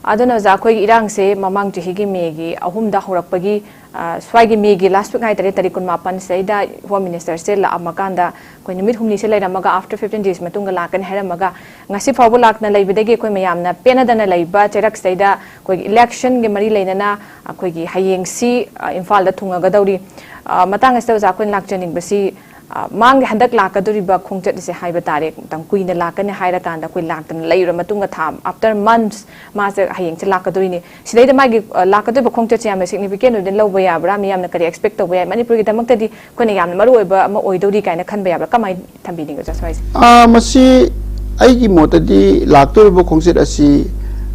ꯑꯗꯨꯅ ꯑꯣꯖꯥ, ꯑꯩꯈꯣꯏꯒꯤ ꯏꯔꯥꯡꯁꯦ ꯃꯃꯥꯡ ꯆꯍꯤꯒꯤ ꯃꯦꯒꯤ ꯑꯍꯨꯝꯗ ꯍꯧꯔꯛꯄꯒꯤ, ꯑ, ꯁ꯭ꯋꯥꯏꯒꯤ ꯃꯦꯒꯤ ꯂꯥꯁ ꯋꯤꯛ ꯍꯥꯏꯇꯥꯔꯦ, ꯇꯥꯔꯤꯛ ꯀꯨꯟꯃꯥꯄꯟ ꯁꯤꯗꯩꯗ ꯍꯣꯝ ꯃꯤꯅꯤꯁꯇꯔꯁꯦ ꯂꯥꯛꯑꯝꯃꯀꯥꯟꯗ ꯑꯩꯈꯣꯏ ꯅꯨꯃꯤꯠ ꯍꯨꯝꯅꯤꯁꯦ ꯂꯩꯔꯝꯃꯒ, after fifteen days ꯃꯇꯨꯡꯗ ꯂꯥꯛꯀꯅꯤ ꯍꯥꯏꯔꯝꯃꯒ, ꯉꯁꯤ ꯐꯥꯎꯕ ꯂꯥꯛꯇꯅ ꯂꯩꯕꯗꯒꯤ ꯑꯩꯈꯣꯏ ꯃꯌꯥꯝꯅ ꯄꯦꯟꯅꯗꯅ ꯂꯩꯕ ꯆꯩꯔꯛꯁꯤꯗꯩꯗ ꯑꯩꯈꯣꯏꯒꯤ ꯏꯂꯦꯛꯁꯟꯒꯤ ꯃꯔꯤ ꯂꯩꯅꯅ ꯑꯩꯈꯣꯏꯒꯤ ꯍꯌꯦꯡꯁꯤ, ꯑ, ꯏꯝꯐꯥꯜꯗ ꯊꯨꯡꯉꯒꯗꯧꯔꯤ꯫ ꯑ, ꯃꯇꯥꯡ ꯑꯁꯤꯗ ꯑꯣꯖꯥ ꯑꯩꯈꯣꯏꯅ ꯂꯥꯛꯆꯅꯤꯡꯕꯁꯤ, ꯑ, ꯃꯥꯡꯒꯤ ꯍꯟꯗꯛ ꯂꯥꯛꯀꯗꯧꯔꯤꯕ ꯈꯣꯡꯆꯠ ꯑꯁꯦ ꯍꯥꯏꯕ ꯇꯥꯔꯦ, ꯃꯇꯝ ꯀꯨꯏꯅ ꯂꯥꯛꯀꯅꯤ ꯍꯥꯏꯔꯀꯥꯟꯗ ꯑꯩꯈꯣꯏ ꯂꯥꯛꯇꯅ ꯂꯩꯔꯨꯔ ꯃꯇꯨꯡꯗ, ꯊꯥ after months ꯃꯥꯁꯦ ꯍꯌꯦꯡꯁꯦ ꯂꯥꯛꯀꯗꯣꯏꯅꯤ꯫ ꯁꯤꯗꯩꯗ ꯃꯥꯒꯤ, ꯑ, ꯂꯥꯛꯀꯗꯣꯏꯕ ꯈꯣꯡꯆꯠꯁꯦ ꯌꯥꯝꯅ significant ꯑꯣꯏꯅ ꯂꯧꯕ ꯌꯥꯕ꯭ꯔꯥ? ꯃꯤꯌꯥꯝꯅ ꯀꯔꯤ expect ꯇꯧꯕ ꯌꯥꯏ? ꯃꯅꯤꯄꯨꯔꯒꯤꯗꯃꯛꯇꯗꯤ ꯑꯩꯈꯣꯏꯅ ꯌꯥꯝꯅ ꯃꯔꯨ ꯑꯣꯏꯕ ꯑꯃ ꯑꯣꯏꯗꯧꯔꯤ ꯀꯥꯏꯅ ꯈꯟꯕ ꯌꯥꯕ꯭ꯔꯥ? ꯀꯃꯥꯏꯅ ꯊꯝꯕꯤꯅꯤꯡꯒꯦ ꯑꯣꯖꯥ ꯁ꯭ꯋꯥꯏꯁꯦ? ꯑꯥ, ꯃꯁꯤ ꯑꯩꯒꯤ ꯃꯣꯠꯇꯗꯤ ꯂꯥꯛꯇꯧꯔꯤꯕ ꯈꯣꯡꯆꯠ ꯑꯁꯤ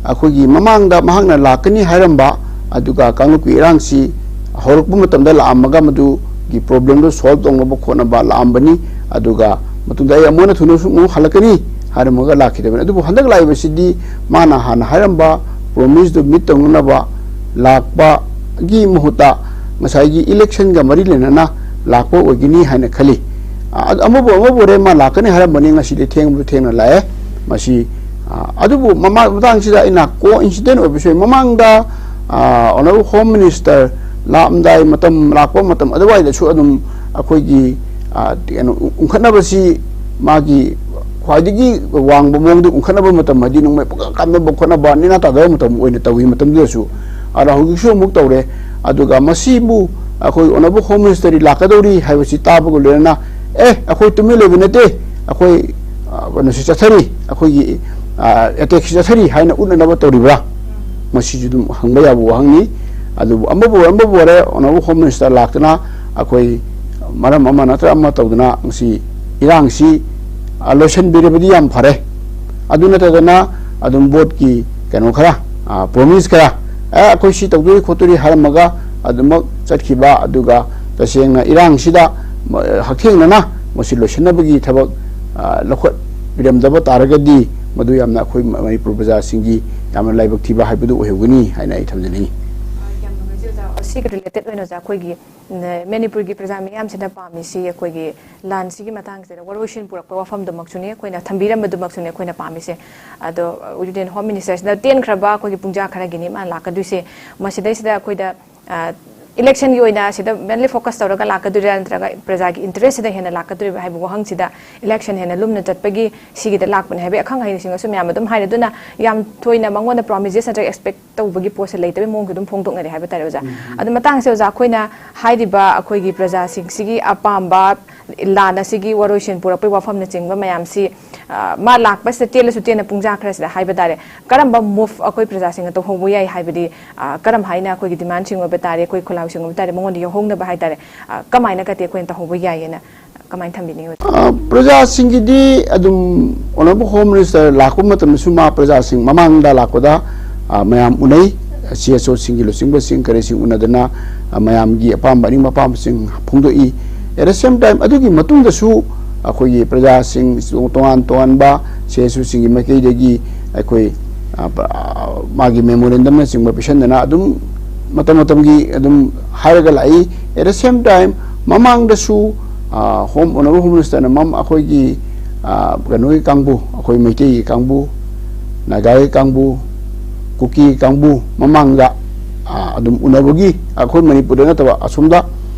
ꯑꯩꯈꯣꯏꯒꯤ ꯃꯃꯥꯡꯗ ꯃꯍꯥꯛꯅ ꯂꯥꯛꯀꯅꯤ ꯍꯥꯏꯔꯝꯕ, ꯑꯗꯨꯒ ꯀꯥꯡꯂꯨꯞꯀꯤ ꯏꯔꯥꯡꯁꯤ ꯍꯧꯔꯛꯄ ꯃꯇꯝꯗ ꯂꯥꯛꯑꯝꯃꯒ ꯃꯗꯨꯒꯤ problemꯗꯨ solve ꯇꯧꯅꯕ ꯈꯣꯠꯅꯕ ꯂꯥꯛꯑꯝꯕꯅꯤ꯫ ꯑꯗꯨꯒ ꯃꯇꯨꯡꯗ ꯑꯩ ꯑꯃꯨꯛ ꯍꯟꯅ ꯊꯨꯅꯁꯨ ꯑꯃꯨꯛ ꯍꯜꯂꯛꯀꯅꯤ ꯍꯥꯏꯔꯝꯃꯒ ꯂꯥꯛꯈꯤꯗꯕꯅꯤ꯫ ꯑꯗꯨꯕꯨ ꯍꯟꯗꯛ ꯂꯥꯛꯏꯕꯁꯤꯗꯤ ꯃꯥꯅ ꯍꯥꯟꯅ ꯍꯥꯏꯔꯝꯕ promiseꯗꯨ meet ꯇꯧꯅꯅꯕ ꯂꯥꯛꯄꯒꯤ ꯃꯍꯨꯠꯇ ꯉꯁꯥꯏꯒꯤ electionꯒ ꯃꯔꯤ ꯂꯩꯅꯅ ꯂꯥꯛꯄ ꯑꯣꯏꯒꯅꯤ ꯍꯥꯏꯅ ꯈꯜꯂꯤ꯫ ꯑ, ꯑꯃꯕꯨ ꯑꯃꯕꯨ ꯑꯣꯏꯔꯦ, ꯃꯥ ꯂꯥꯛꯀꯅꯤ ꯍꯥꯏꯔꯝꯕꯅꯤ, ꯉꯁꯤꯗꯤ ꯊꯦꯡꯕꯗꯨ ꯊꯦꯡꯅ ꯂꯥꯛꯑꯦ꯫ ꯃꯁꯤ, ꯑ, ꯑꯗꯨꯕꯨ ꯃꯃꯥ-, ꯃꯇꯥꯡꯁꯤꯗ ꯑꯩꯅ coincident ꯑꯣꯏꯕꯁꯨ ꯌꯥꯏ꯫ ꯃꯃꯥꯡꯗ, ꯑ, Honourable Home Minister ꯂꯥꯛꯑꯝꯗꯥꯏ ꯃꯇꯝ, ꯂꯥꯛꯄ ꯃꯇꯝ ꯑꯗꯨꯋꯥꯏꯗꯁꯨ ꯑꯗꯨꯝ ꯑꯩꯈꯣꯏꯒꯤ, ꯑ, ꯀꯩꯅꯣ, ꯎ-, ꯎꯪꯈꯠꯅꯕꯁꯤ ꯃꯥꯒꯤ ꯈ꯭ꯋꯥꯏꯗꯒꯤ ꯋꯥꯡꯕ ꯃꯑꯣꯡꯗ ꯎꯪꯈꯠꯅꯕ ꯃꯇꯝ, ꯍꯥꯏꯗꯤ ꯅꯣꯡꯃꯩ ꯄꯪꯀꯥꯞ ꯀꯥꯞꯅꯕ ꯈꯣꯠꯅꯕ ꯅꯦꯅꯥ ꯇꯥꯗꯕ ꯃꯇꯝ ꯑꯣꯏꯅ ꯇꯧꯏ ꯃꯇꯝꯗꯨꯗꯁꯨ꯫ ꯑꯗꯣ ꯍꯧꯖꯤꯛꯁꯨ ꯑꯃꯨꯛ ꯇꯧꯔꯦ꯫ ꯑꯗꯨꯒ ꯃꯁꯤꯕꯨ ꯑꯩꯈꯣꯏ Honourable Home Minister ꯂꯥꯛꯀꯗꯧꯔꯤ ꯍꯥꯏꯕꯁꯤ ꯇꯥꯕꯒ ꯂꯣꯏꯅꯅ, "ꯑꯦ, ꯑꯩꯈꯣꯏ ꯇꯨꯃꯤꯟ ꯂꯩꯕ ꯅꯠꯇꯦ, ꯑꯩꯈꯣꯏ, ꯑ, ꯀꯩꯅꯣꯁꯤ ꯆꯠꯊꯔꯤ, ꯑꯩꯈꯣꯏꯒꯤ, ꯑ, attackꯁꯤ ꯆꯠꯊꯔꯤ" ꯍꯥꯏꯅ ꯎꯠꯅꯅꯕ ꯇꯧꯔꯤꯕ꯭ꯔꯥ? ꯃꯁꯤꯁꯨ ꯑꯗꯨꯝ ꯍꯪꯕ ꯌꯥꯕ ꯋꯥꯍꯪꯅꯤ꯫ ꯑꯗꯨꯕꯨ ꯑꯃꯕꯨ ꯑꯃꯕꯨ ꯑꯣꯏꯔꯦ, Honourable Home Minister ꯂꯥꯛꯇꯅ ꯑꯩꯈꯣꯏ ꯃꯔꯝ ꯑꯃ ꯅꯠꯇ꯭ꯔ ꯑꯃ ꯇꯧꯗꯅ ꯃꯁꯤ ꯏꯔꯥꯡꯁꯤ, ꯑ, ꯂꯣꯏꯁꯤꯟꯕꯤꯔꯕꯗꯤ ꯌꯥꯝ ꯐꯔꯦ꯫ ꯑꯗꯨ ꯅꯠꯇꯗꯅ ꯑꯗꯨꯝ ꯚꯣꯠꯀꯤ ꯀꯩꯅꯣ ꯈꯔ, ꯑ, promise ꯈꯔ, "ꯑꯦ, ꯑꯩꯈꯣꯏ ꯁꯤ ꯇꯧꯗꯣꯔꯤ ꯈꯣꯠꯇꯣꯔꯤ" ꯍꯥꯏꯔꯝꯃꯒ ꯑꯗꯨꯃꯛ ꯆꯠꯈꯤꯕ, ꯑꯗꯨꯒ ꯇꯁꯦꯡꯅ ꯏꯔꯥꯡꯁꯤꯗ, ꯑ, ꯍꯛꯊꯦꯡꯅꯅ ꯃꯁꯤ ꯂꯣꯏꯁꯤꯟꯅꯕꯒꯤ ꯊꯕꯛ ꯑ, ꯂꯧꯈꯠꯄꯤꯔꯝꯗꯕ ꯇꯥꯔꯒꯗꯤ ꯃꯗꯨ ꯌꯥꯝꯅ ꯑꯩꯈꯣꯏ ꯃꯅꯤꯄꯨꯔ ꯄ꯭ꯔꯖꯥꯁꯤꯡꯒꯤ ꯌꯥꯝꯅ ꯂꯥꯏꯕꯛ ꯊꯤꯕ ꯍꯥꯏꯕꯗꯨ ꯑꯣꯏꯍꯧꯒꯅꯤ ꯍꯥꯏꯅ ꯑꯩ ꯊꯝꯖꯅꯤꯡꯏ꯫ ꯌꯥꯝ ꯅꯨꯡꯉꯥꯏꯖꯩ ꯑꯣꯖꯥ꯫ ꯁꯤꯒ ꯔꯤꯂꯦꯇꯦꯗ ꯑꯣꯏꯅ ꯑꯣꯖꯥ, ꯑꯩꯈꯣꯏꯒꯤ ꯃꯅꯤꯄꯨꯔꯒꯤ ꯄ꯭ꯔꯖꯥ ꯃꯤꯌꯥꯝꯁꯤꯅ ꯄꯥꯝꯃꯤꯁꯤ ꯑꯩꯈꯣꯏꯒꯤ ꯂꯥꯟꯁꯤꯒꯤ ꯃꯇꯥꯡꯁꯤꯗ ꯋꯥꯔꯣꯏꯁꯤꯟ ꯄꯨꯔꯛꯄ ꯋꯥꯐꯝꯗꯨꯃꯛꯁꯨꯅꯤ, ꯑꯩꯈꯣꯏꯅ ꯊꯝꯕꯤꯔꯝꯕꯗꯨꯃꯛꯁꯨꯅꯤ ꯑꯩꯈꯣꯏꯅ ꯄꯥꯝꯃꯤꯁꯦ꯫ ꯑꯗꯣ ꯌꯨꯅꯤꯌꯟ ꯍꯣꯝ ꯃꯤꯅꯤꯁꯇꯔꯁꯤꯅ ꯇꯦꯟꯈ꯭ꯔꯕ ꯑꯩꯈꯣꯏꯒꯤ ꯄꯨꯡꯖꯥ ꯈꯔꯒꯤꯅꯤ ꯃꯥꯅ ꯂꯥꯛꯀꯗꯣꯏꯁꯦ꯫ ꯃꯁꯤꯗꯩꯁꯤꯗ ꯑꯩꯈꯣꯏꯗ ꯏꯂꯦꯛꯁꯟꯒꯤ ꯑꯣꯏꯅ ꯁꯤꯗ ꯃꯦꯟꯂꯤ ꯐꯣꯀꯁ ꯇꯧꯔꯒ ꯂꯥꯛꯀꯗꯣꯏꯔꯥ, ꯅꯠꯇ꯭ꯔꯒ ꯄ꯭ꯔꯖꯥꯒꯤ ꯏꯟꯇꯔꯦꯁꯁꯤꯗ ꯍꯦꯟꯅ ꯂꯥꯛꯀꯗꯣꯔꯤꯕ ꯍꯥꯏꯕ ꯋꯥꯍꯪꯁꯤꯗ, ꯏꯂꯦꯛꯁꯟ ꯍꯦꯟꯅ ꯂꯨꯝꯅ ꯆꯠꯄꯒꯤ ꯁꯤꯒꯤꯗ ꯂꯥꯛꯄꯅꯦ ꯍꯥꯏꯕꯒꯤ ꯑꯈꯪ ꯑꯍꯩꯁꯤꯡꯅꯁꯨ ꯃꯌꯥꯝ ꯑꯗꯨꯝ ꯍꯥꯏꯔꯦ꯫ ꯑꯗꯨꯅ ꯌꯥꯝ ꯊꯣꯏꯅ ꯃꯉꯣꯟꯗ ꯄ꯭ꯔꯣꯃꯤꯁꯦꯁ ꯅꯠꯇ꯭ꯔꯒ ꯑꯦꯛꯁꯄꯦꯛ ꯇꯧꯕꯒꯤ ꯄꯣꯠꯁꯦ ꯂꯩꯇꯕꯒꯤ ꯃꯑꯣꯡꯁꯨ ꯑꯗꯨꯝ ꯐꯣꯡꯗꯣꯛꯅꯔꯦ ꯍꯥꯏꯕ ꯇꯥꯔꯦ ꯑꯣꯖꯥ꯫ ꯑꯗꯨ ꯃꯇꯥꯡꯁꯦ ꯑꯣꯖꯥ, ꯑꯩꯈꯣꯏꯅ ꯍꯥꯏꯔꯤꯕ ꯑꯩꯈꯣꯏꯒꯤ ꯄ꯭ꯔꯖꯥꯁꯤꯡꯁꯤꯒꯤ ꯑꯄꯥꯝꯕ ꯂꯥꯟ ꯑꯁꯤꯒꯤ ꯋꯥꯔꯣꯏꯁꯤꯟ ꯄꯨꯔꯛꯄꯒꯤ ꯋꯥꯐꯝꯅꯆꯤꯡꯕ ꯃꯌꯥꯝꯁꯤ, ꯑ, ꯃꯥ ꯂꯥꯛꯄꯁꯤꯗ ꯇꯦꯜꯂꯁꯨ ꯇꯦꯟꯅ ꯄꯨꯡꯖꯥ ꯈꯔꯁꯤꯗ ꯍꯥꯏꯕ ꯇꯥꯔꯦ, ꯀꯔꯝꯕ ꯃꯨꯚ ꯑꯩꯈꯣꯏ ꯄ꯭ꯔꯖꯥꯁꯤꯡꯅ ꯇꯧꯍꯧꯕ ꯌꯥꯏ ꯍꯥꯏꯕꯗꯤ, ꯑ, ꯀꯔꯝ ꯍꯥꯏꯅ ꯑꯩꯈꯣꯏꯒꯤ ꯗꯤꯃꯥꯟꯁꯤꯡ ꯑꯣꯏꯕ ꯇꯥꯔꯦ, ꯑꯩꯈꯣꯏ ꯈꯣꯜꯂꯥꯎꯁꯤꯡ ꯑꯣꯏꯕ ꯇꯥꯔꯦ, ꯃꯉꯣꯟꯗ ꯌꯧꯍꯧꯅꯕ ꯍꯥꯏ ꯇꯥꯔꯦ, ꯑ, ꯀꯃꯥꯏꯅ ꯀꯠꯇꯦ ꯑꯩꯈꯣꯏꯅ ꯇꯧꯍꯧꯕ ꯌꯥꯏꯌꯦꯅ ꯀꯃꯥꯏꯅ ꯊꯝꯕꯤꯅꯤꯡꯉꯤ? ꯑ, ꯄ꯭ꯔꯖꯥꯁꯤꯡꯒꯤꯗꯤ ꯑꯗꯨꯝ ꯑꯣꯅꯔꯦꯕꯜ ꯍꯣꯝ ꯃꯤꯅꯤꯁꯇꯔ ꯂꯥꯛꯄ ꯃꯇꯝꯗꯁꯨ ꯃꯥ ꯄ꯭ꯔꯖꯥꯁꯤꯡ ꯃꯃꯥꯡꯗ ꯂꯥꯛꯄꯗ, ꯑ, ꯃꯌꯥꯝ ꯎꯅꯩ, ꯁꯤ ꯑꯦꯁ ꯑꯣꯁꯤꯡꯒꯤ ꯂꯨꯆꯤꯡꯕꯁꯤꯡ ꯀꯔꯤꯁꯤꯡ ꯎꯅꯗꯅ, ꯑ, ꯃꯌꯥꯝꯒꯤ ꯑꯄꯥꯝꯕ ꯑꯅꯤꯡꯕ ꯑꯄꯥꯝꯕꯁꯤꯡ ꯐꯣꯡꯗꯣꯛꯏ꯫ At the same time ꯑꯗꯨꯒꯤ ꯃꯇꯨꯡꯗꯁꯨ ꯑꯩꯈꯣꯏꯒꯤ ꯄ꯭ꯔꯖꯥꯁꯤꯡ ꯇꯣꯉꯥꯟ ꯇꯣꯉꯥꯟꯕ ꯁꯤ ꯑꯦꯁ ꯑꯣꯁꯤꯡꯒꯤ ꯃꯥꯏꯀꯩꯗꯒꯤ ꯑꯩꯈꯣꯏ, ꯑ, ꯄ-, ꯑ, ꯃꯥꯒꯤ ꯃꯦꯃꯣꯔꯦꯟꯗꯝꯅꯆꯤꯡꯕ ꯄꯤꯁꯟꯗꯅ ꯑꯗꯨꯝ ꯃꯇꯝ ꯃꯇꯝꯒꯤ ꯑꯗꯨꯝ ꯍꯥꯏꯔꯒ ꯂꯥꯛꯏ꯫ At the same time ꯃꯃꯥꯡꯗꯁꯨ, ꯑ, ꯍꯣꯝ ꯑꯣꯅꯔꯦꯕꯜ ꯍꯣꯝ ꯃꯤꯅꯤꯁꯇꯔꯅ ꯃꯝ ꯑꯩꯈꯣꯏꯒꯤ, ꯑ, ꯀꯩꯅꯣꯒꯤ ꯀꯥꯡꯕꯨ, ꯑꯩꯈꯣꯏ ꯃꯩꯇꯩꯒꯤ ꯀꯥꯡꯕꯨ, ꯅꯥꯒꯥꯒꯤ ꯀꯥꯡꯕꯨ, ꯀꯨꯀꯤ ꯀꯥꯡꯕꯨ ꯃꯃꯥꯡꯗ, ꯑ, ꯑꯗꯨꯝ ꯎꯅꯕꯒꯤ, ꯑꯩꯈꯣꯏ ꯃꯅꯤꯄꯨꯔꯗ ꯅꯠꯇꯕ ꯑꯁꯣꯝꯗ,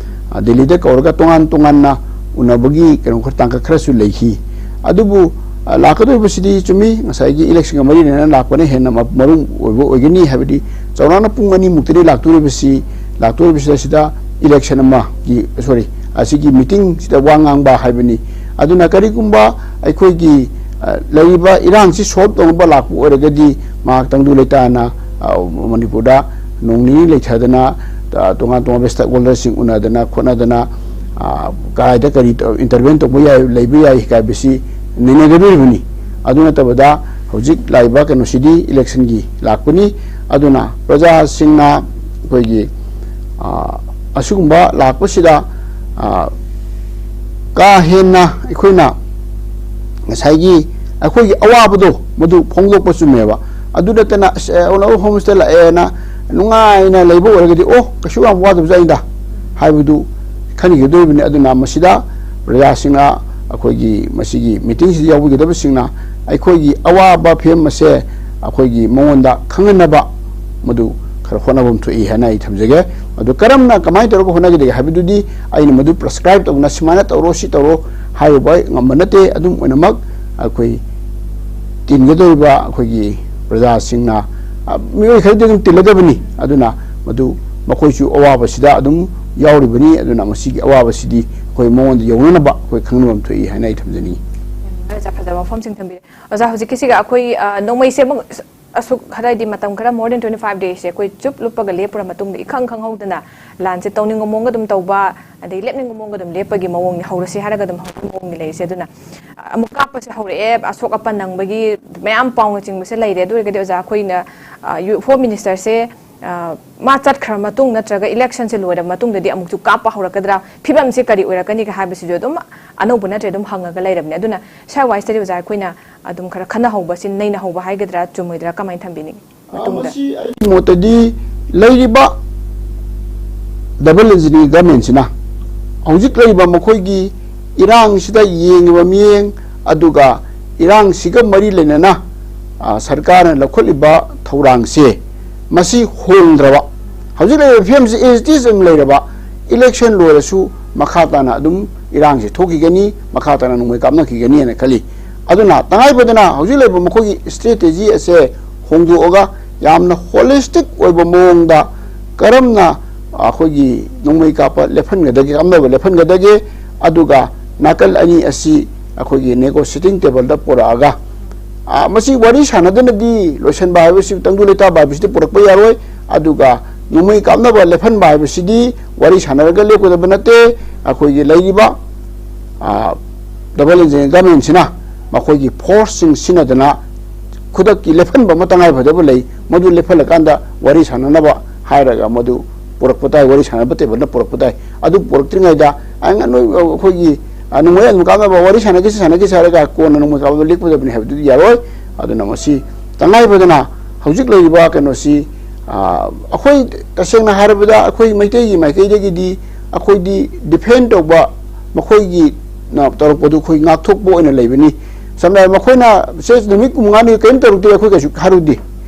ꯑ, ꯗꯦꯜꯂꯤꯗ ꯀꯧꯔꯒ ꯇꯣꯉꯥꯟ ꯇꯣꯉꯥꯟꯅ ꯎꯅꯕꯒꯤ ꯀꯩꯅꯣ ꯈꯔ ꯇꯥꯡꯀꯛ ꯈꯔꯁꯨ ꯂꯩꯈꯤ꯫ ꯑꯗꯨꯕꯨ, ꯑ, ꯂꯥꯛꯀꯗꯧꯔꯤꯕꯁꯤꯗꯤ ꯆꯨꯝꯃꯤ, ꯉꯁꯥꯏꯒꯤ ꯏꯂꯦꯛꯁꯟꯒ ꯃꯔꯤ ꯂꯩꯅꯅ ꯂꯥꯛꯄꯅ ꯍꯦꯟꯅ ꯃ-, ꯃꯔꯨ ꯑꯣꯏꯕ ꯑꯣꯏꯒꯅꯤ ꯍꯥꯏꯕꯗꯤ ꯆꯥꯎꯔꯥꯛꯅ ꯄꯨꯡ ꯑꯅꯤꯃꯨꯛꯇꯅꯤ ꯂꯥꯛꯇꯣꯔꯤꯕꯁꯤ, ꯂꯥꯛꯇꯣꯔꯤꯕꯁꯤꯗ ꯁꯤꯗ ꯏꯂꯦꯛꯁꯟ ꯑꯃꯒꯤ, ꯁꯣꯔꯤ, ꯑꯁꯤꯒꯤ ꯃꯤꯇꯤꯡꯁꯤꯗ ꯋꯥ ꯉꯥꯡꯕ ꯍꯥꯏꯕꯅꯤ꯫ ꯑꯗꯨꯅ ꯀꯔꯤꯒꯨꯝꯕ ꯑꯩꯈꯣꯏꯒꯤ, ꯑ, ꯂꯩꯔꯤꯕ ꯏꯔꯥꯡꯁꯤ ꯁꯣꯜꯕ ꯇꯧꯅꯕ ꯂꯥꯛꯄ ꯑꯣꯏꯔꯒꯗꯤ ꯃꯍꯥꯛ ꯇꯪꯗꯨ ꯂꯩꯇꯥꯅ, ꯑ, ꯃꯅꯤꯄꯨꯔꯗ ꯅꯣꯡ ꯅꯤꯅꯤ ꯂꯩꯊꯗꯅ, ꯑ, ꯇꯣꯉꯥꯟ ꯇꯣꯉꯥꯟꯕ ꯁ꯭ꯇꯦꯛꯍꯣꯜꯗꯔꯁꯤꯡ ꯎꯅꯗꯅ ꯈꯣꯠꯅꯗꯅ, ꯑ, ꯀꯗꯥꯏꯗ ꯀꯔꯤ ꯇꯧ-, ꯏꯟꯇꯔꯚꯦꯟ ꯇꯧꯕ ꯌꯥꯏ, ꯂꯩꯕ ꯌꯥꯏ ꯍꯥꯏꯕꯁꯤ ꯅꯩꯅꯒꯗꯧꯔꯤꯕꯅꯤ꯫ ꯑꯗꯨ ꯅꯠꯇꯕꯗ ꯍꯧꯖꯤꯛ ꯂꯥꯛꯏꯕ ꯀꯩꯅꯣꯁꯤꯗꯤ ꯏꯂꯦꯛꯁꯟꯒꯤ ꯂꯥꯛꯄꯅꯤ꯫ ꯑꯗꯨꯅ ꯄ꯭ꯔꯖꯥꯁꯤꯡꯅ ꯑꯩꯈꯣꯏꯒꯤ, ꯑ, ꯑꯁꯤꯒꯨꯝꯕ ꯂꯥꯛꯄꯁꯤꯗ, ꯑ, ꯀꯥ ꯍꯦꯟꯅ ꯑꯩꯈꯣꯏꯅ ꯉꯁꯥꯏꯒꯤ ꯑꯩꯈꯣꯏꯒꯤ ꯑꯋꯥꯕꯗꯣ ꯃꯗꯨ ꯐꯣꯡꯗꯣꯛꯄ ꯆꯨꯝꯃꯦꯕ꯫ ꯑꯗꯨ ꯅꯠꯇꯅ, "ꯑꯁ, ꯑꯦ, ꯑꯣꯅꯔꯕꯜ ꯍꯣꯝ ꯃꯤꯅꯤꯁꯇꯔ ꯂꯥꯛꯑꯦꯅ ꯅꯨꯡꯉꯥꯏꯅ ꯂꯩꯕ ꯑꯣꯏꯔꯒꯗꯤ, ꯑꯣ, ꯀꯩꯁꯨ ꯌꯥꯝ ꯋꯥꯗꯕꯖꯥꯠꯅꯤꯗ" ꯍꯥꯏꯕꯗꯨ ꯈꯟꯈꯤꯗꯣꯔꯤꯕꯅꯤ꯫ ꯑꯗꯨꯅ ꯃꯁꯤꯗ ꯄ꯭ꯔꯖꯥꯁꯤꯡꯅ, ꯑꯩꯈꯣꯏꯒꯤ ꯃꯁꯤꯒꯤ ꯃꯤꯇꯤꯡꯁꯤꯗ ꯌꯥꯎꯕꯤꯒꯗꯕꯁꯤꯡꯅ ꯑꯩꯈꯣꯏꯒꯤ ꯑꯋꯥꯕ ꯐꯤꯕꯝ ꯑꯁꯦ ꯑꯩꯈꯣꯏꯒꯤ ꯃꯉꯣꯟꯗ ꯈꯪꯍꯟꯅꯕ ꯃꯗꯨ ꯈꯔ ꯍꯣꯠꯅꯐꯝ ꯊꯣꯛꯏ ꯍꯥꯏꯅ ꯑꯩ ꯊꯝꯖꯒꯦ꯫ ꯑꯗꯨ ꯀꯔꯝꯅ, ꯀꯃꯥꯏꯅ ꯇꯧꯔꯒ ꯍꯣꯠꯅꯒꯗꯒꯦ ꯍꯥꯏꯕꯗꯨꯗꯤ ꯑꯩꯅ ꯃꯗꯨ ꯄ꯭ꯔꯦꯁꯀ꯭ꯔꯥꯏꯕ ꯇꯧꯗꯅ, "ꯁꯨꯃꯥꯏꯅ ꯇꯧꯔꯣ, ꯁꯤ ꯇꯧꯔꯣ" ꯍꯥꯏꯔꯨꯕ ꯉꯝꯕ ꯅꯠꯇꯦ꯫ ꯑꯗꯨꯝ ꯑꯣꯏꯅꯃꯛ ꯑꯩꯈꯣꯏ ꯇꯤꯟꯒꯗꯧꯔꯤꯕ ꯑꯩꯈꯣꯏꯒꯤ ꯄ꯭ꯔꯖꯥꯁꯤꯡꯅ, ꯑ, ꯃꯤꯑꯣꯏ ꯈꯔꯗꯤ ꯑꯗꯨꯝ ꯇꯤꯜꯂꯗꯕꯅꯤ꯫ ꯑꯗꯨꯅ ꯃꯗꯨ ꯃꯈꯣꯏꯁꯨ ꯑꯋꯥꯕꯁꯤꯗ ꯑꯗꯨꯝ ꯌꯥꯎꯔꯤꯕꯅꯤ꯫ ꯑꯗꯨꯅ ꯃꯁꯤꯒꯤ ꯑꯋꯥꯕꯁꯤꯗꯤ ꯑꯩꯈꯣꯏ ꯃꯉꯣꯟꯗ ꯌꯧꯅꯅꯕ ꯑꯩꯈꯣꯏ ꯈꯪꯅꯐꯝ ꯊꯣꯛꯏ ꯍꯥꯏꯅ ꯑꯩ ꯊꯝꯖꯅꯤꯡꯏ꯫ ꯌꯥꯝ ꯅꯨꯡꯉꯥꯏꯔꯦ ꯑꯣꯖꯥ, ꯐꯖꯕ ꯋꯥꯐꯝꯁꯤꯡ ꯊꯝꯕꯤꯔꯦ꯫ ꯑꯣꯖꯥ, ꯍꯧꯖꯤꯛꯀꯤꯁꯤꯒ ꯑꯩꯈꯣꯏ, ꯑ, ꯅꯣꯡꯃꯩꯁꯦ ꯑꯃꯨꯛ ꯑꯁꯨꯛ ꯈꯔꯗꯤ ꯃꯇꯝ ꯈꯔ, more than twenty five days ꯁꯦ ꯑꯩꯈꯣꯏ ꯆꯨꯞ ꯂꯨꯞꯄꯒ ꯂꯦꯞꯄꯨꯔ ꯃꯇꯨꯡꯗ, ꯏꯈꯪ ꯈꯪꯍꯧꯗꯅ ꯂꯥꯟꯁꯦ ꯇꯧꯅꯤꯡꯕ ꯃꯑꯣꯡꯗ ꯑꯗꯨꯝ ꯇꯧꯕ, ꯑꯗꯩ ꯂꯦꯞꯅꯤꯡꯕ ꯃꯑꯣꯡꯗ ꯑꯗꯨꯝ ꯂꯦꯞꯄꯒꯤ ꯃꯑꯣꯡꯅꯤ, ꯍꯧꯔꯁꯤ ꯍꯥꯏꯔꯒ ꯑꯗꯨꯝ ꯍꯧꯕꯒꯤ ꯃꯑꯣꯡꯅꯤ ꯂꯩꯔꯤꯁꯦ꯫ ꯑꯗꯨꯅ ꯑꯃꯨꯛ ꯀꯥꯞꯄꯁꯦ ꯍꯧꯔꯛꯑꯦ, ꯑꯁꯣꯛ ꯑꯄꯟ ꯅꯪꯕꯒꯤ ꯃꯌꯥꯝ ꯄꯥꯎꯅꯆꯤꯡꯕꯁꯦ ꯂꯩꯔꯦ꯫ ꯑꯗꯨ ꯑꯣꯏꯔꯒꯗꯤ ꯑꯣꯖꯥ, ꯑꯩꯈꯣꯏꯅ, ꯑ, ꯌꯨ-, ꯍꯣꯝ ꯃꯤꯅꯤꯁꯇꯔꯁꯦ, ꯑ, ꯃꯥ ꯆꯠꯈ꯭ꯔ ꯃꯇꯨꯡ ꯅꯠꯇ꯭ꯔꯒ ꯏꯂꯦꯛꯁꯟꯁꯦ ꯂꯣꯏꯔꯕ ꯃꯇꯨꯡꯗꯗꯤ ꯑꯃꯨꯛꯁꯨ ꯀꯥꯞꯄ ꯍꯧꯔꯛꯀꯗ꯭ꯔꯥ, ꯐꯤꯕꯝꯁꯦ ꯀꯔꯤ ꯑꯣꯏꯔꯛꯀꯅꯤꯒ ꯍꯥꯏꯕꯁꯤꯁꯨ ꯑꯗꯨꯝ ꯑꯅꯧꯕ ꯅꯠꯇ꯭ꯔꯦ, ꯑꯗꯨꯝ ꯍꯪꯉꯒ ꯂꯩꯔꯕꯅꯦ꯫ ꯑꯗꯨꯅ ꯁ꯭ꯋꯥꯏ ꯋꯥꯏꯁꯤꯗꯗꯤ ꯑꯣꯖꯥ, ꯑꯩꯈꯣꯏꯅ ꯑꯗꯨꯝ ꯈꯔ ꯈꯟꯅꯍꯧꯕꯁꯤ ꯅꯩꯅꯍꯧꯕ ꯍꯥꯏꯒꯗ꯭ꯔꯥ, ꯆꯨꯝꯃꯣꯏꯗ꯭ꯔꯥ, ꯀꯃꯥꯏꯅ ꯊꯝꯕꯤꯅꯤꯡꯉꯤ? ꯑ, ꯃꯇꯨꯡꯗ ꯃꯁꯤ ꯑꯩꯒꯤ ꯃꯣꯠꯇꯗꯤ ꯂꯩꯔꯤꯕ ꯗꯕꯜ ꯏꯟꯖꯤꯟꯒꯤ ꯒꯃꯦꯟꯁꯤꯅ ꯍꯧꯖꯤꯛ ꯂꯩꯔꯤꯕ ꯃꯈꯣꯏꯒꯤ ꯏꯔꯥꯡꯁꯤꯗ ꯌꯦꯡꯉꯤꯕ ꯃꯤꯠꯌꯦꯡ, ꯑꯗꯨꯒ ꯏꯔꯥꯡꯁꯤꯒ ꯃꯔꯤ ꯂꯩꯅꯅ, ꯑ, ꯁꯔꯀꯥꯔꯅ ꯂꯧꯈꯠꯂꯤꯕ ꯊꯧꯔꯥꯡꯁꯦ, ꯃꯁꯤ ꯍꯣꯡꯗ꯭ꯔꯕ, ꯍꯧꯖꯤꯛ ꯂꯩꯔꯤꯕ ꯐꯤꯕꯝꯁꯤ as it is ꯑꯗꯨꯝ ꯂꯩꯔꯕ, ꯏꯂꯦꯛꯁꯟ ꯂꯣꯏꯔꯁꯨ ꯃꯈꯥ ꯇꯥꯅ ꯑꯗꯨꯝ ꯏꯔꯥꯡꯁꯤ ꯊꯣꯛꯈꯤꯒꯅꯤ, ꯃꯈꯥ ꯇꯥꯅ ꯅꯣꯡꯃꯩ ꯀꯥꯞꯅꯈꯤꯒꯅꯤ ꯍꯥꯏꯅ ꯈꯜꯂꯤ꯫ ꯑꯗꯨꯅ ꯇꯉꯥꯏ ꯐꯗꯅ ꯍꯧꯖꯤꯛ ꯂꯩꯔꯤꯕ ꯃꯈꯣꯏꯒꯤ ꯏꯁꯇ꯭ꯔꯦꯇꯦꯖꯤ ꯑꯁꯦ ꯍꯣꯡꯗꯣꯛꯑꯒ ꯌꯥꯝꯅ ꯍꯣꯂꯤꯁꯇꯤꯛ ꯑꯣꯏꯕ ꯃꯑꯣꯡꯗ ꯀꯔꯝꯅ ꯑꯩꯈꯣꯏꯒꯤ ꯅꯣꯡꯃꯩ ꯀꯥꯞꯄ ꯂꯦꯞꯍꯟꯒꯗꯒꯦ, ꯀꯥꯞꯅꯕ ꯂꯦꯞꯍꯟꯒꯗꯒꯦ, ꯑꯗꯨꯒ ꯅꯥꯀꯜ ꯑꯅꯤ ꯑꯁꯤ ꯑꯩꯈꯣꯏꯒꯤ ꯅꯦꯒꯣꯁꯤꯌꯦꯇꯤꯡ ꯇꯦꯕꯜꯗ ꯄꯨꯔꯛꯑꯒ, ꯑ, ꯃꯁꯤ ꯋꯥꯔꯤ ꯁꯥꯟꯅꯗꯅꯗꯤ ꯂꯣꯏꯁꯤꯟꯕ ꯍꯥꯏꯕꯁꯤ, ꯇꯪꯗꯨ ꯂꯩꯇꯥꯕ ꯍꯥꯏꯕꯁꯤꯗꯤ ꯄꯨꯔꯛꯄ ꯌꯥꯔꯣꯏ꯫ ꯑꯗꯨꯒ ꯅꯣꯡꯃꯩ ꯀꯥꯞꯅꯕ ꯂꯦꯞꯍꯟꯕ ꯍꯥꯏꯕꯁꯤꯗꯤ ꯋꯥꯔꯤ ꯁꯥꯟꯅꯔꯒ ꯂꯦꯞꯀꯗꯕ ꯅꯠꯇꯦ꯫ ꯑꯩꯈꯣꯏꯒꯤ ꯂꯩꯔꯤꯕ, ꯑ, ꯗꯕꯜ ꯏꯟꯖꯤꯟ ꯒꯃꯦꯟꯁꯤꯅ ꯃꯈꯣꯏꯒꯤ ꯐꯣꯔꯁꯁꯤꯡ ꯁꯤꯖꯤꯟꯅꯗꯅ ꯈꯨꯗꯛꯀꯤ ꯂꯦꯞꯍꯟꯕ ꯑꯃ ꯇꯉꯥꯏꯐꯗꯕ ꯂꯩ꯫ ꯃꯗꯨ ꯂꯦꯞꯍꯜꯂꯀꯥꯟꯗ ꯋꯥꯔꯤ ꯁꯥꯟꯅꯅꯕ ꯍꯥꯏꯔꯒ ꯃꯗꯨ ꯄꯨꯔꯛꯄ ꯇꯥꯏ, ꯋꯥꯔꯤ ꯁꯥꯟꯅꯕ ꯇꯦꯕꯜꯗ ꯄꯨꯔꯛꯄ ꯇꯥꯏ꯫ ꯑꯗꯨ ꯄꯨꯔꯛꯇ꯭ꯔꯤꯉꯩꯗ ꯑꯩ-, ꯅꯣꯏ, ꯑꯩꯈꯣꯏꯒꯤ ꯑ, ꯅꯣꯡꯃꯩ ꯑꯗꯨꯝ ꯀꯥꯞꯅꯕ ꯋꯥꯔꯤ ꯁꯥꯟꯅꯈꯤꯁꯤ, ꯁꯥꯟꯅꯈꯤꯁꯤ ꯍꯥꯏꯔꯒ ꯀꯣꯟꯅ ꯅꯣꯡꯃꯩ ꯀꯥꯞꯅꯕ ꯂꯦꯞꯀꯗꯕꯅꯤ ꯍꯥꯏꯕꯗꯨꯗꯤ ꯌꯥꯔꯣꯏ꯫ ꯑꯗꯨꯅ ꯃꯁꯤ ꯇꯉꯥꯏ ꯐꯗꯅ ꯍꯧꯖꯤꯛ ꯂꯩꯔꯤꯕ ꯀꯩꯅꯣꯁꯤ, ꯑ, ꯑꯩꯈꯣꯏ ꯇꯁꯦꯡꯅ ꯍꯥꯏꯔꯕꯗ ꯑꯩꯈꯣꯏ ꯃꯩꯇꯩꯒꯤ ꯃꯥꯏꯀꯩꯗꯒꯤꯗꯤ ꯑꯩꯈꯣꯏꯗꯤ defend ꯇꯧꯕ, ꯃꯈꯣꯏꯒꯤ ꯅ ꯇꯧꯔꯛꯄꯗꯨ ꯑꯩꯈꯣꯏ ꯉꯥꯛꯊꯣꯛꯄ ꯑꯣꯏꯅ ꯂꯩꯕꯅꯤ꯫ ꯁꯝꯅ ꯍꯥꯏꯔꯕꯗ ꯃꯈꯣꯏꯅ ꯁꯦ ꯅꯨꯃꯤꯠ ꯀꯨꯟꯃꯉꯥꯅꯤ ꯀꯔꯤꯝ ꯇꯧꯔꯛꯇꯦ, ꯑꯩꯈꯣꯏ ꯀꯩꯁꯨ ꯍꯥꯏꯔꯨꯗꯦ꯫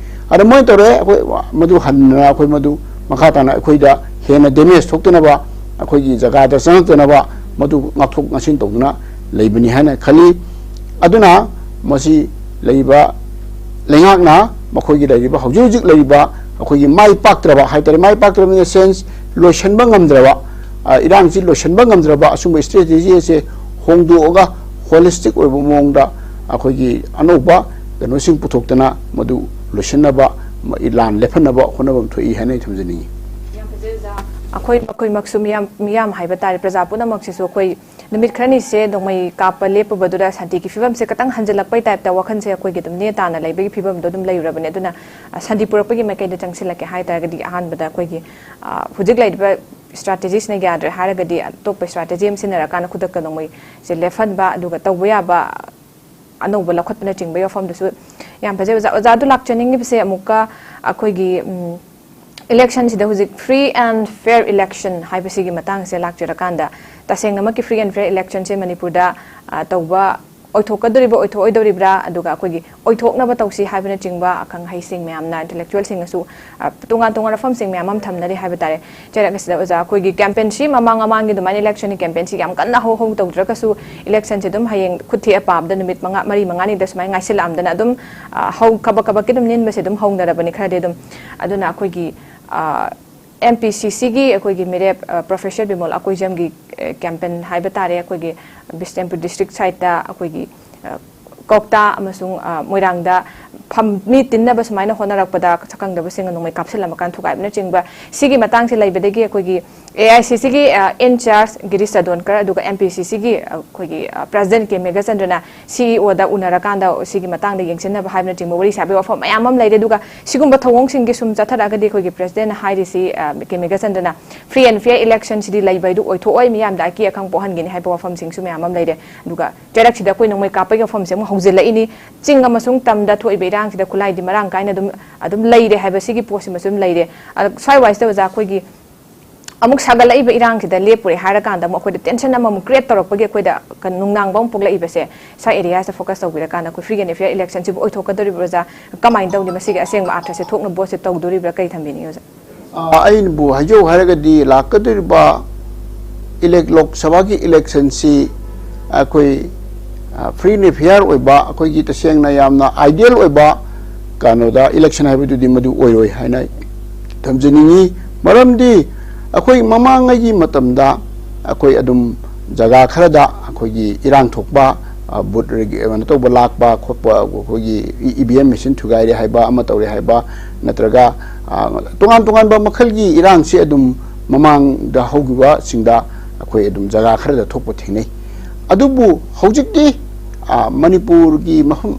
ꯑꯗ ꯃꯣꯏꯅ ꯇꯧꯔꯦ, ꯑꯩꯈꯣꯏ ꯃꯗꯨ ꯍꯟꯗꯅ ꯑꯩꯈꯣꯏ ꯃꯗꯨ ꯃꯈꯥ ꯇꯥꯅ ꯑꯩꯈꯣꯏꯗ ꯍꯦꯟꯅ damage ꯊꯣꯛꯇꯅꯕ, ꯑꯩꯈꯣꯏꯒꯤ ꯖꯒꯥꯗ ꯆꯪꯉꯛꯇꯅꯕ ꯃꯗꯨ ꯉꯥꯛꯊꯣꯛ ꯉꯥꯛꯁꯤꯟ ꯇꯧꯗꯨꯅ ꯂꯩꯕꯅꯤ ꯍꯥꯏꯅ ꯈꯜꯂꯤ꯫ ꯑꯗꯨꯅ ꯃꯁꯤ ꯂꯩꯔꯤꯕ ꯂꯩꯉꯥꯛꯅ ꯃꯈꯣꯏꯒꯤ ꯂꯩꯔꯤꯕ, ꯍꯧꯖꯤꯛ ꯍꯧꯖꯤꯛ ꯂꯩꯔꯤꯕ ꯑꯩꯈꯣꯏꯒꯤ ꯃꯥꯏ ꯄꯥꯛꯇ꯭ꯔꯕ ꯍꯥꯏꯇꯥꯔꯦ, ꯃꯥꯏ ꯄꯥꯛꯇ꯭ꯔꯕ in the sense ꯂꯣꯏꯁꯤꯟꯕ ꯉꯝꯗ꯭ꯔꯕ, ꯑ, ꯏꯔꯥꯡꯁꯤ ꯂꯣꯏꯁꯤꯟꯕ ꯉꯝꯗ꯭ꯔꯕ ꯑꯁꯨꯝꯕ strategy ꯑꯁꯦ ꯍꯣꯡꯗꯣꯛꯑꯒ holistic ꯑꯣꯏꯕ ꯃꯑꯣꯡꯗ ꯑꯩꯈꯣꯏꯒꯤ ꯑꯅꯧꯕ ꯀꯩꯅꯣꯁꯤꯡ ꯄꯨꯊꯣꯛꯇꯅ ꯃꯗꯨ ꯂꯣꯏꯁꯤꯟꯅꯕ, ꯂꯥꯟ ꯂꯦꯞꯍꯟꯅꯕ ꯍꯣꯠꯅꯐꯝ ꯊꯣꯛꯏ ꯍꯥꯏꯅ ꯑꯩ ꯊꯝꯖꯅꯤꯡꯏ꯫ ꯌꯥꯝ ꯐꯖꯩ ꯑꯣꯖꯥ꯫ ꯑꯩꯈꯣꯏ, ꯑꯩꯈꯣꯏꯃꯛꯁꯨ ꯃꯤꯌꯥꯝ, ꯃꯤꯌꯥꯝ ꯍꯥꯏꯕ ꯇꯥꯔꯦ, ꯄ꯭ꯔꯖꯥ ꯄꯨꯝꯅꯃꯛꯁꯤꯁꯨ ꯑꯩꯈꯣꯏ ꯅꯨꯃꯤꯠ ꯈꯔꯅꯤꯁꯦ ꯅꯣꯡꯃꯩ ꯀꯥꯞꯄ ꯂꯦꯞꯄꯨꯕꯗꯨꯗ ꯁꯥꯟꯇꯤꯒꯤ ꯐꯤꯕꯝꯁꯦ ꯈꯤꯇꯪ ꯍꯟꯖꯤꯜꯂꯛꯄꯩ ꯇꯥꯏꯞꯇ ꯋꯥꯈꯜꯁꯦ ꯑꯩꯈꯣꯏꯒꯤ ꯑꯗꯨꯝ ꯅꯦ ꯇꯥꯅ ꯂꯩꯕꯒꯤ ꯐꯤꯕꯝꯗꯣ ꯑꯗꯨꯝ ꯂꯩꯔꯨꯔꯕꯅꯦ꯫ ꯑꯗꯨꯅ, ꯑ, ꯁꯥꯟꯇꯤ ꯄꯨꯔꯛꯄꯒꯤ ꯃꯥꯏꯀꯩꯗ ꯆꯪꯁꯤꯜꯂꯛꯀꯦ ꯍꯥꯏ ꯇꯥꯔꯒꯗꯤ ꯑꯍꯥꯟꯕꯗ ꯑꯩꯈꯣꯏꯒꯤ, ꯑ, ꯍꯧꯖꯤꯛ ꯂꯩꯔꯤꯕ strategies ꯅ ꯌꯥꯗ꯭ꯔꯦ ꯍꯥꯏꯔꯒꯗꯤ ꯑꯇꯣꯞꯄ strategy ꯑꯃ ꯁꯤꯖꯤꯟꯅꯔꯀꯥꯟꯗ ꯈꯨꯗꯛꯇ ꯅꯣꯡꯃꯩꯁꯦ ꯂꯦꯞꯍꯟꯕ, ꯑꯗꯨꯒ ꯇꯧꯕ ꯌꯥꯕ ꯑꯅꯧꯕ ꯂꯧꯈꯠꯄꯅꯆꯤꯡꯕꯒꯤ ꯋꯥꯐꯝꯗꯨꯁꯨ ꯌꯥꯝ ꯐꯖꯩ꯫ ꯑꯣꯖꯥ, ꯑꯣꯖꯥꯗꯨ ꯂꯥꯛꯆꯅꯤꯡꯉꯤꯕꯁꯦ ꯑꯃꯨꯛꯀ ꯑꯩꯈꯣꯏꯒꯤ, ꯎꯝ, election ꯁꯤꯗ ꯍꯧꯖꯤꯛ free and fair election ꯍꯥꯏꯕꯁꯤꯒꯤ ꯃꯇꯥꯡꯁꯦ ꯂꯥꯛꯆꯔꯀꯥꯟꯗ, ꯇꯁꯦꯡꯅꯃꯛꯀꯤ free and fair election ꯁꯦ ꯃꯅꯤꯄꯨꯔꯗ, ꯑ, ꯇꯧꯕ ꯑꯣꯏꯊꯣꯛꯀꯗꯧꯔꯤꯕ, ꯑꯣꯏꯊꯣꯛꯑꯣꯏꯗꯧꯔꯤꯕ꯭ꯔꯥ, ꯑꯗꯨꯒ ꯑꯩꯈꯣꯏꯒꯤ ꯑꯣꯏꯊꯣꯛꯅꯕ ꯇꯧꯁꯤ ꯍꯥꯏꯕꯅꯆꯤꯡꯕ ꯑꯈꯪ ꯑꯍꯩꯁꯤꯡ ꯃꯌꯥꯝꯅ, intellectual ꯁꯤꯡꯅꯁꯨ, ꯑ, ꯇꯣꯉꯥꯟ ꯇꯣꯉꯥꯟꯕ ꯋꯥꯐꯝꯁꯤꯡ ꯃꯌꯥꯝ ꯑꯃ ꯊꯝꯅꯔꯤ ꯍꯥꯏꯕ ꯇꯥꯔꯦ꯫ ꯆꯩꯔꯛ ꯑꯁꯤꯗ ꯑꯣꯖꯥ, ꯑꯩꯈꯣꯏꯒꯤ campaign ꯁꯤ ꯃꯃꯥꯡ ꯃꯃꯥꯡꯒꯤ ꯑꯗꯨꯃꯥꯏꯅ election ꯒꯤ campaign ꯁꯤ ꯌꯥꯝ ꯀꯟꯅ ꯍꯧ ꯍꯧ ꯇꯧꯗ꯭ꯔꯒꯁꯨ, election ꯁꯦ ꯑꯗꯨꯝ ꯍꯌꯦꯡ ꯈꯨꯠ ꯊꯦꯛꯑ ꯄꯥꯕꯗ ꯅꯨꯃꯤꯠ ꯃꯉꯥ, ꯃꯔꯤ ꯃꯉꯥꯅꯤꯗ ꯁꯨꯃꯥꯏꯅ ꯉꯥꯏꯁꯤꯜꯂꯛꯑꯝꯗꯅ ꯑꯗꯨꯝ, ꯑ, ꯍꯧ-, ꯀꯕꯛ ꯀꯕꯛꯀꯤ ꯑꯗꯨꯝ ꯅꯤꯟꯕꯁꯦ ꯑꯗꯨꯝ ꯍꯧꯅꯔꯕꯅꯤ ꯈꯔꯗꯤ ꯑꯗꯨꯝ꯫ ꯑꯗꯨꯅ ꯑꯩꯈꯣꯏꯒꯤ, ꯑ, M P C C ꯒꯤ ꯑꯩꯈꯣꯏꯒꯤ ꯃꯤꯔꯦꯞ, ꯑ, Professor ꯕꯤꯃꯣꯜ ꯑꯀꯣꯏꯖꯝꯒꯤ, ꯑ, campaign ꯍꯥꯏꯕ ꯇꯥꯔꯦ, ꯑꯩꯈꯣꯏꯒꯤ ꯕꯤꯁꯅꯨꯄꯨꯔ district side ꯇ ꯑꯩꯈꯣꯏꯒꯤ, ꯑ, ꯀꯧꯇꯥ ꯑꯃꯁꯨꯡ, ꯑ, ꯃꯣꯏꯔꯥꯡꯗ ꯐꯝ ꯃꯤ ꯇꯤꯟꯅꯕ ꯁꯨꯃꯥꯏꯅ ꯍꯣꯠꯅꯔꯛꯄꯗ ꯁꯛꯈꯪꯗꯕꯁꯤꯡꯅ ꯅꯣꯡꯃꯩ ꯀꯥꯞꯁꯤꯜꯂꯝꯃꯀꯥꯟ ꯊꯨꯒꯥꯏꯕꯅꯆꯤꯡꯕ ꯁꯤꯒꯤ ꯃꯇꯥꯡꯁꯦ ꯂꯩꯕꯗꯒꯤ ꯑꯩꯈꯣꯏꯒꯤ ꯑꯦ ꯑꯥꯏ ꯁꯤ ꯁꯤꯒꯤ ꯏꯟ ꯆꯥꯔꯖ ꯒꯤꯔꯤꯁ ꯆꯗꯣꯟꯀꯔ ꯑꯗꯨꯒ ꯑꯦꯝ ꯄꯤ ꯁꯤ ꯁꯤꯒꯤ ꯑꯩꯈꯣꯏꯒꯤ ꯄ꯭ꯔꯦꯁꯤꯗꯦꯟ ꯀꯦ ꯃꯦꯘꯆꯟꯗ꯭ꯔꯅ ꯁꯤ ꯏ ꯑꯣꯗ ꯎꯅꯔꯀꯥꯟꯗ ꯁꯤꯒꯤ ꯃꯇꯥꯡꯗ ꯌꯦꯡꯁꯤꯟꯅꯕ ꯍꯥꯏꯕꯅꯆꯤꯡꯕ ꯋꯥꯔꯤ ꯁꯥꯕꯒꯤ ꯋꯥꯐꯝ ꯃꯌꯥꯝ ꯑꯃ ꯂꯩꯔꯦ꯫ ꯑꯗꯨꯒ ꯁꯤꯒꯨꯝꯕ ꯊꯧꯑꯣꯡꯁꯤꯡꯒꯤ ꯁꯨꯝ ꯆꯠꯊꯔꯛꯑꯒꯗꯤ ꯑꯩꯈꯣꯏꯒꯤ ꯄ꯭ꯔꯦꯁꯤꯗꯦꯟꯅ ꯍꯥꯏꯔꯤꯁꯤ ꯀꯦ ꯃꯦꯘꯆꯟꯗ꯭ꯔꯅ ꯐ꯭ꯔꯤ ꯑꯦꯟ ꯐꯤꯌꯔ ꯏꯂꯦꯛꯁꯟꯁꯤꯗꯤ ꯂꯩꯕ ꯍꯥꯏꯗꯨ ꯑꯣꯏꯊꯣꯛꯑꯣꯏ, ꯃꯤꯌꯥꯝꯗ ꯑꯀꯤ ꯑꯈꯪ ꯄꯣꯛꯍꯟꯒꯅꯤ ꯍꯥꯏꯕ ꯋꯥꯐꯝꯁꯤꯡꯁꯨ ꯃꯌꯥꯝ ꯑꯃ ꯂꯩꯔꯦ꯫ ꯑꯗꯨꯒ ꯆꯩꯔꯛꯁꯤꯗ ꯑꯩꯈꯣꯏ ꯅꯣꯡꯃꯩ ꯀꯥꯞꯄꯒꯤ ꯋꯥꯐꯝꯁꯦ ꯑꯃꯨꯛ ꯍꯧꯖꯤꯜꯂꯛꯏꯅꯤ꯫ ꯆꯤꯡ ꯑꯃꯁꯨꯡ ꯇꯝꯗ ꯊꯣꯛꯏꯕ ꯏꯔꯥꯡꯁꯤꯗ ꯈꯨꯠꯂꯥꯏꯗꯤ ꯃꯔꯥꯡ ꯀꯥꯏꯅ ꯑꯗꯨꯝ ꯑꯗꯨꯝ ꯂꯩꯔꯦ ꯍꯥꯏꯕ ꯁꯤꯒꯤ ꯄꯣꯠꯁꯤꯃꯁꯨ ꯑꯗꯨꯝ ꯂꯩꯔꯦ꯫ ꯑꯗ ꯁ꯭ꯋꯥꯏ ꯋꯥꯏꯁꯤꯗ ꯑꯣꯖꯥ ꯑꯩꯈꯣꯏꯒꯤ ꯑꯃꯨꯛ ꯁꯥꯒꯠꯂꯛꯏꯕ ꯏꯔꯥꯡꯁꯤꯗ ꯂꯦꯞꯄꯨꯔꯦ ꯍꯥꯏꯔꯀꯥꯟꯗ ꯑꯃꯨꯛ ꯑꯩꯈꯣꯏꯗ ꯇꯦꯟꯁꯟ ꯑꯃꯃꯨꯛ ꯀ꯭ꯔꯤꯌꯦꯠ ꯇꯧꯔꯛꯄꯒꯤ ꯑꯩꯈꯣꯏꯗ ꯀ- ꯅꯨꯡꯅꯥꯡꯕ ꯑꯃ ꯄꯣꯛꯂꯛꯏꯕꯁꯦ ꯁ꯭ꯋꯥꯏ ꯑꯦꯔꯤꯌꯥꯁꯤꯗ ꯐꯣꯀꯁ ꯇꯧꯕꯤꯔꯀꯥꯟꯗ ꯑꯩꯈꯣꯏ ꯐ꯭ꯔꯤ ꯑꯦꯟ ꯐꯤꯌꯔ ꯏꯂꯦꯛꯁꯟꯁꯤꯕꯨ ꯑꯣꯏꯊꯣꯛꯀꯗꯧꯔꯤꯕ꯭ꯔꯥ ꯑꯣꯖꯥ? ꯀꯃꯥꯏꯅ ꯇꯧꯅꯤ? ꯃꯁꯤꯒꯤ ꯑꯁꯦꯡꯕ ꯑꯥꯔꯊꯁꯦ ꯊꯣꯛꯅ ꯚꯣꯠꯁꯦ ꯇꯧꯗꯣꯔꯤꯕ꯭ꯔꯥ? ꯀꯔꯤ ꯊꯝꯕꯤꯅꯤꯡꯉꯤ ꯑꯣꯖꯥ? ꯑꯩꯅꯕꯨ ꯍꯥꯏꯖꯧ ꯍꯥꯏꯔꯒꯗꯤ ꯂꯥꯛꯀꯗꯧꯔꯤꯕ ꯏꯂꯦꯛ ꯂꯣꯛ ꯁꯚꯥꯒꯤ ꯏꯂꯦꯛꯁꯟꯁꯤ ꯑꯩꯈꯣꯏ ꯐ꯭ꯔꯤ ꯑꯦꯟ ꯐꯤꯌꯔ ꯑꯣꯏꯕ, ꯑꯩꯈꯣꯏꯒꯤ ꯇꯁꯦꯡꯅ ꯌꯥꯝꯅ ꯑꯥꯏꯗꯤꯌꯦꯜ ꯑꯣꯏꯕ ꯀꯩꯅꯣꯗ ꯏꯂꯦꯛꯁꯟ ꯍꯥꯏꯕꯗꯨꯗꯤ ꯃꯗꯨ ꯑꯣꯏꯔꯣꯏ ꯍꯥꯏꯅ ꯊꯝꯖꯅꯤꯡꯉꯤ꯫ ꯃꯔꯝꯗꯤ ꯑꯩꯈꯣꯏ ꯃꯃꯥꯡꯉꯩꯒꯤ ꯃꯇꯝꯗ ꯑꯩꯈꯣꯏ ꯑꯗꯨꯝ ꯖꯒꯥ ꯈꯔꯗ ꯑꯩꯈꯣꯏꯒꯤ ꯏꯔꯥꯡ ꯊꯣꯛꯄ, ꯕꯨꯠ ꯀꯩꯅꯣ ꯇꯧꯕ ꯂꯥꯛꯄ ꯈꯣꯠꯄ, ꯑꯩꯈꯣꯏꯒꯤ ꯏ ꯚꯤ ꯑꯦꯝ ꯃꯦꯆꯤꯟ ꯊꯨꯒꯥꯏꯔꯦ ꯍꯥꯏꯕ ꯑꯃ ꯇꯧꯔꯦ ꯍꯥꯏꯕ, ꯅꯠꯇ꯭ꯔꯒ ꯇꯣꯉꯥꯟ ꯇꯣꯉꯥꯟꯕ ꯃꯈꯜꯒꯤ ꯏꯔꯥꯡꯁꯤ ꯑꯗꯨꯝ ꯃꯃꯥꯡꯗ ꯍꯧꯈꯤꯕꯁꯤꯡꯗ ꯑꯩꯈꯣꯏ ꯑꯗꯨꯝ ꯖꯒꯥ ꯈꯔꯗ ꯊꯣꯛꯄ ꯊꯦꯡꯅꯩ꯫ ꯑꯗꯨꯕꯨ ꯍꯧꯖꯤꯛꯇꯤ ꯃꯅꯤꯄꯨꯔꯒꯤ ꯃꯐꯝ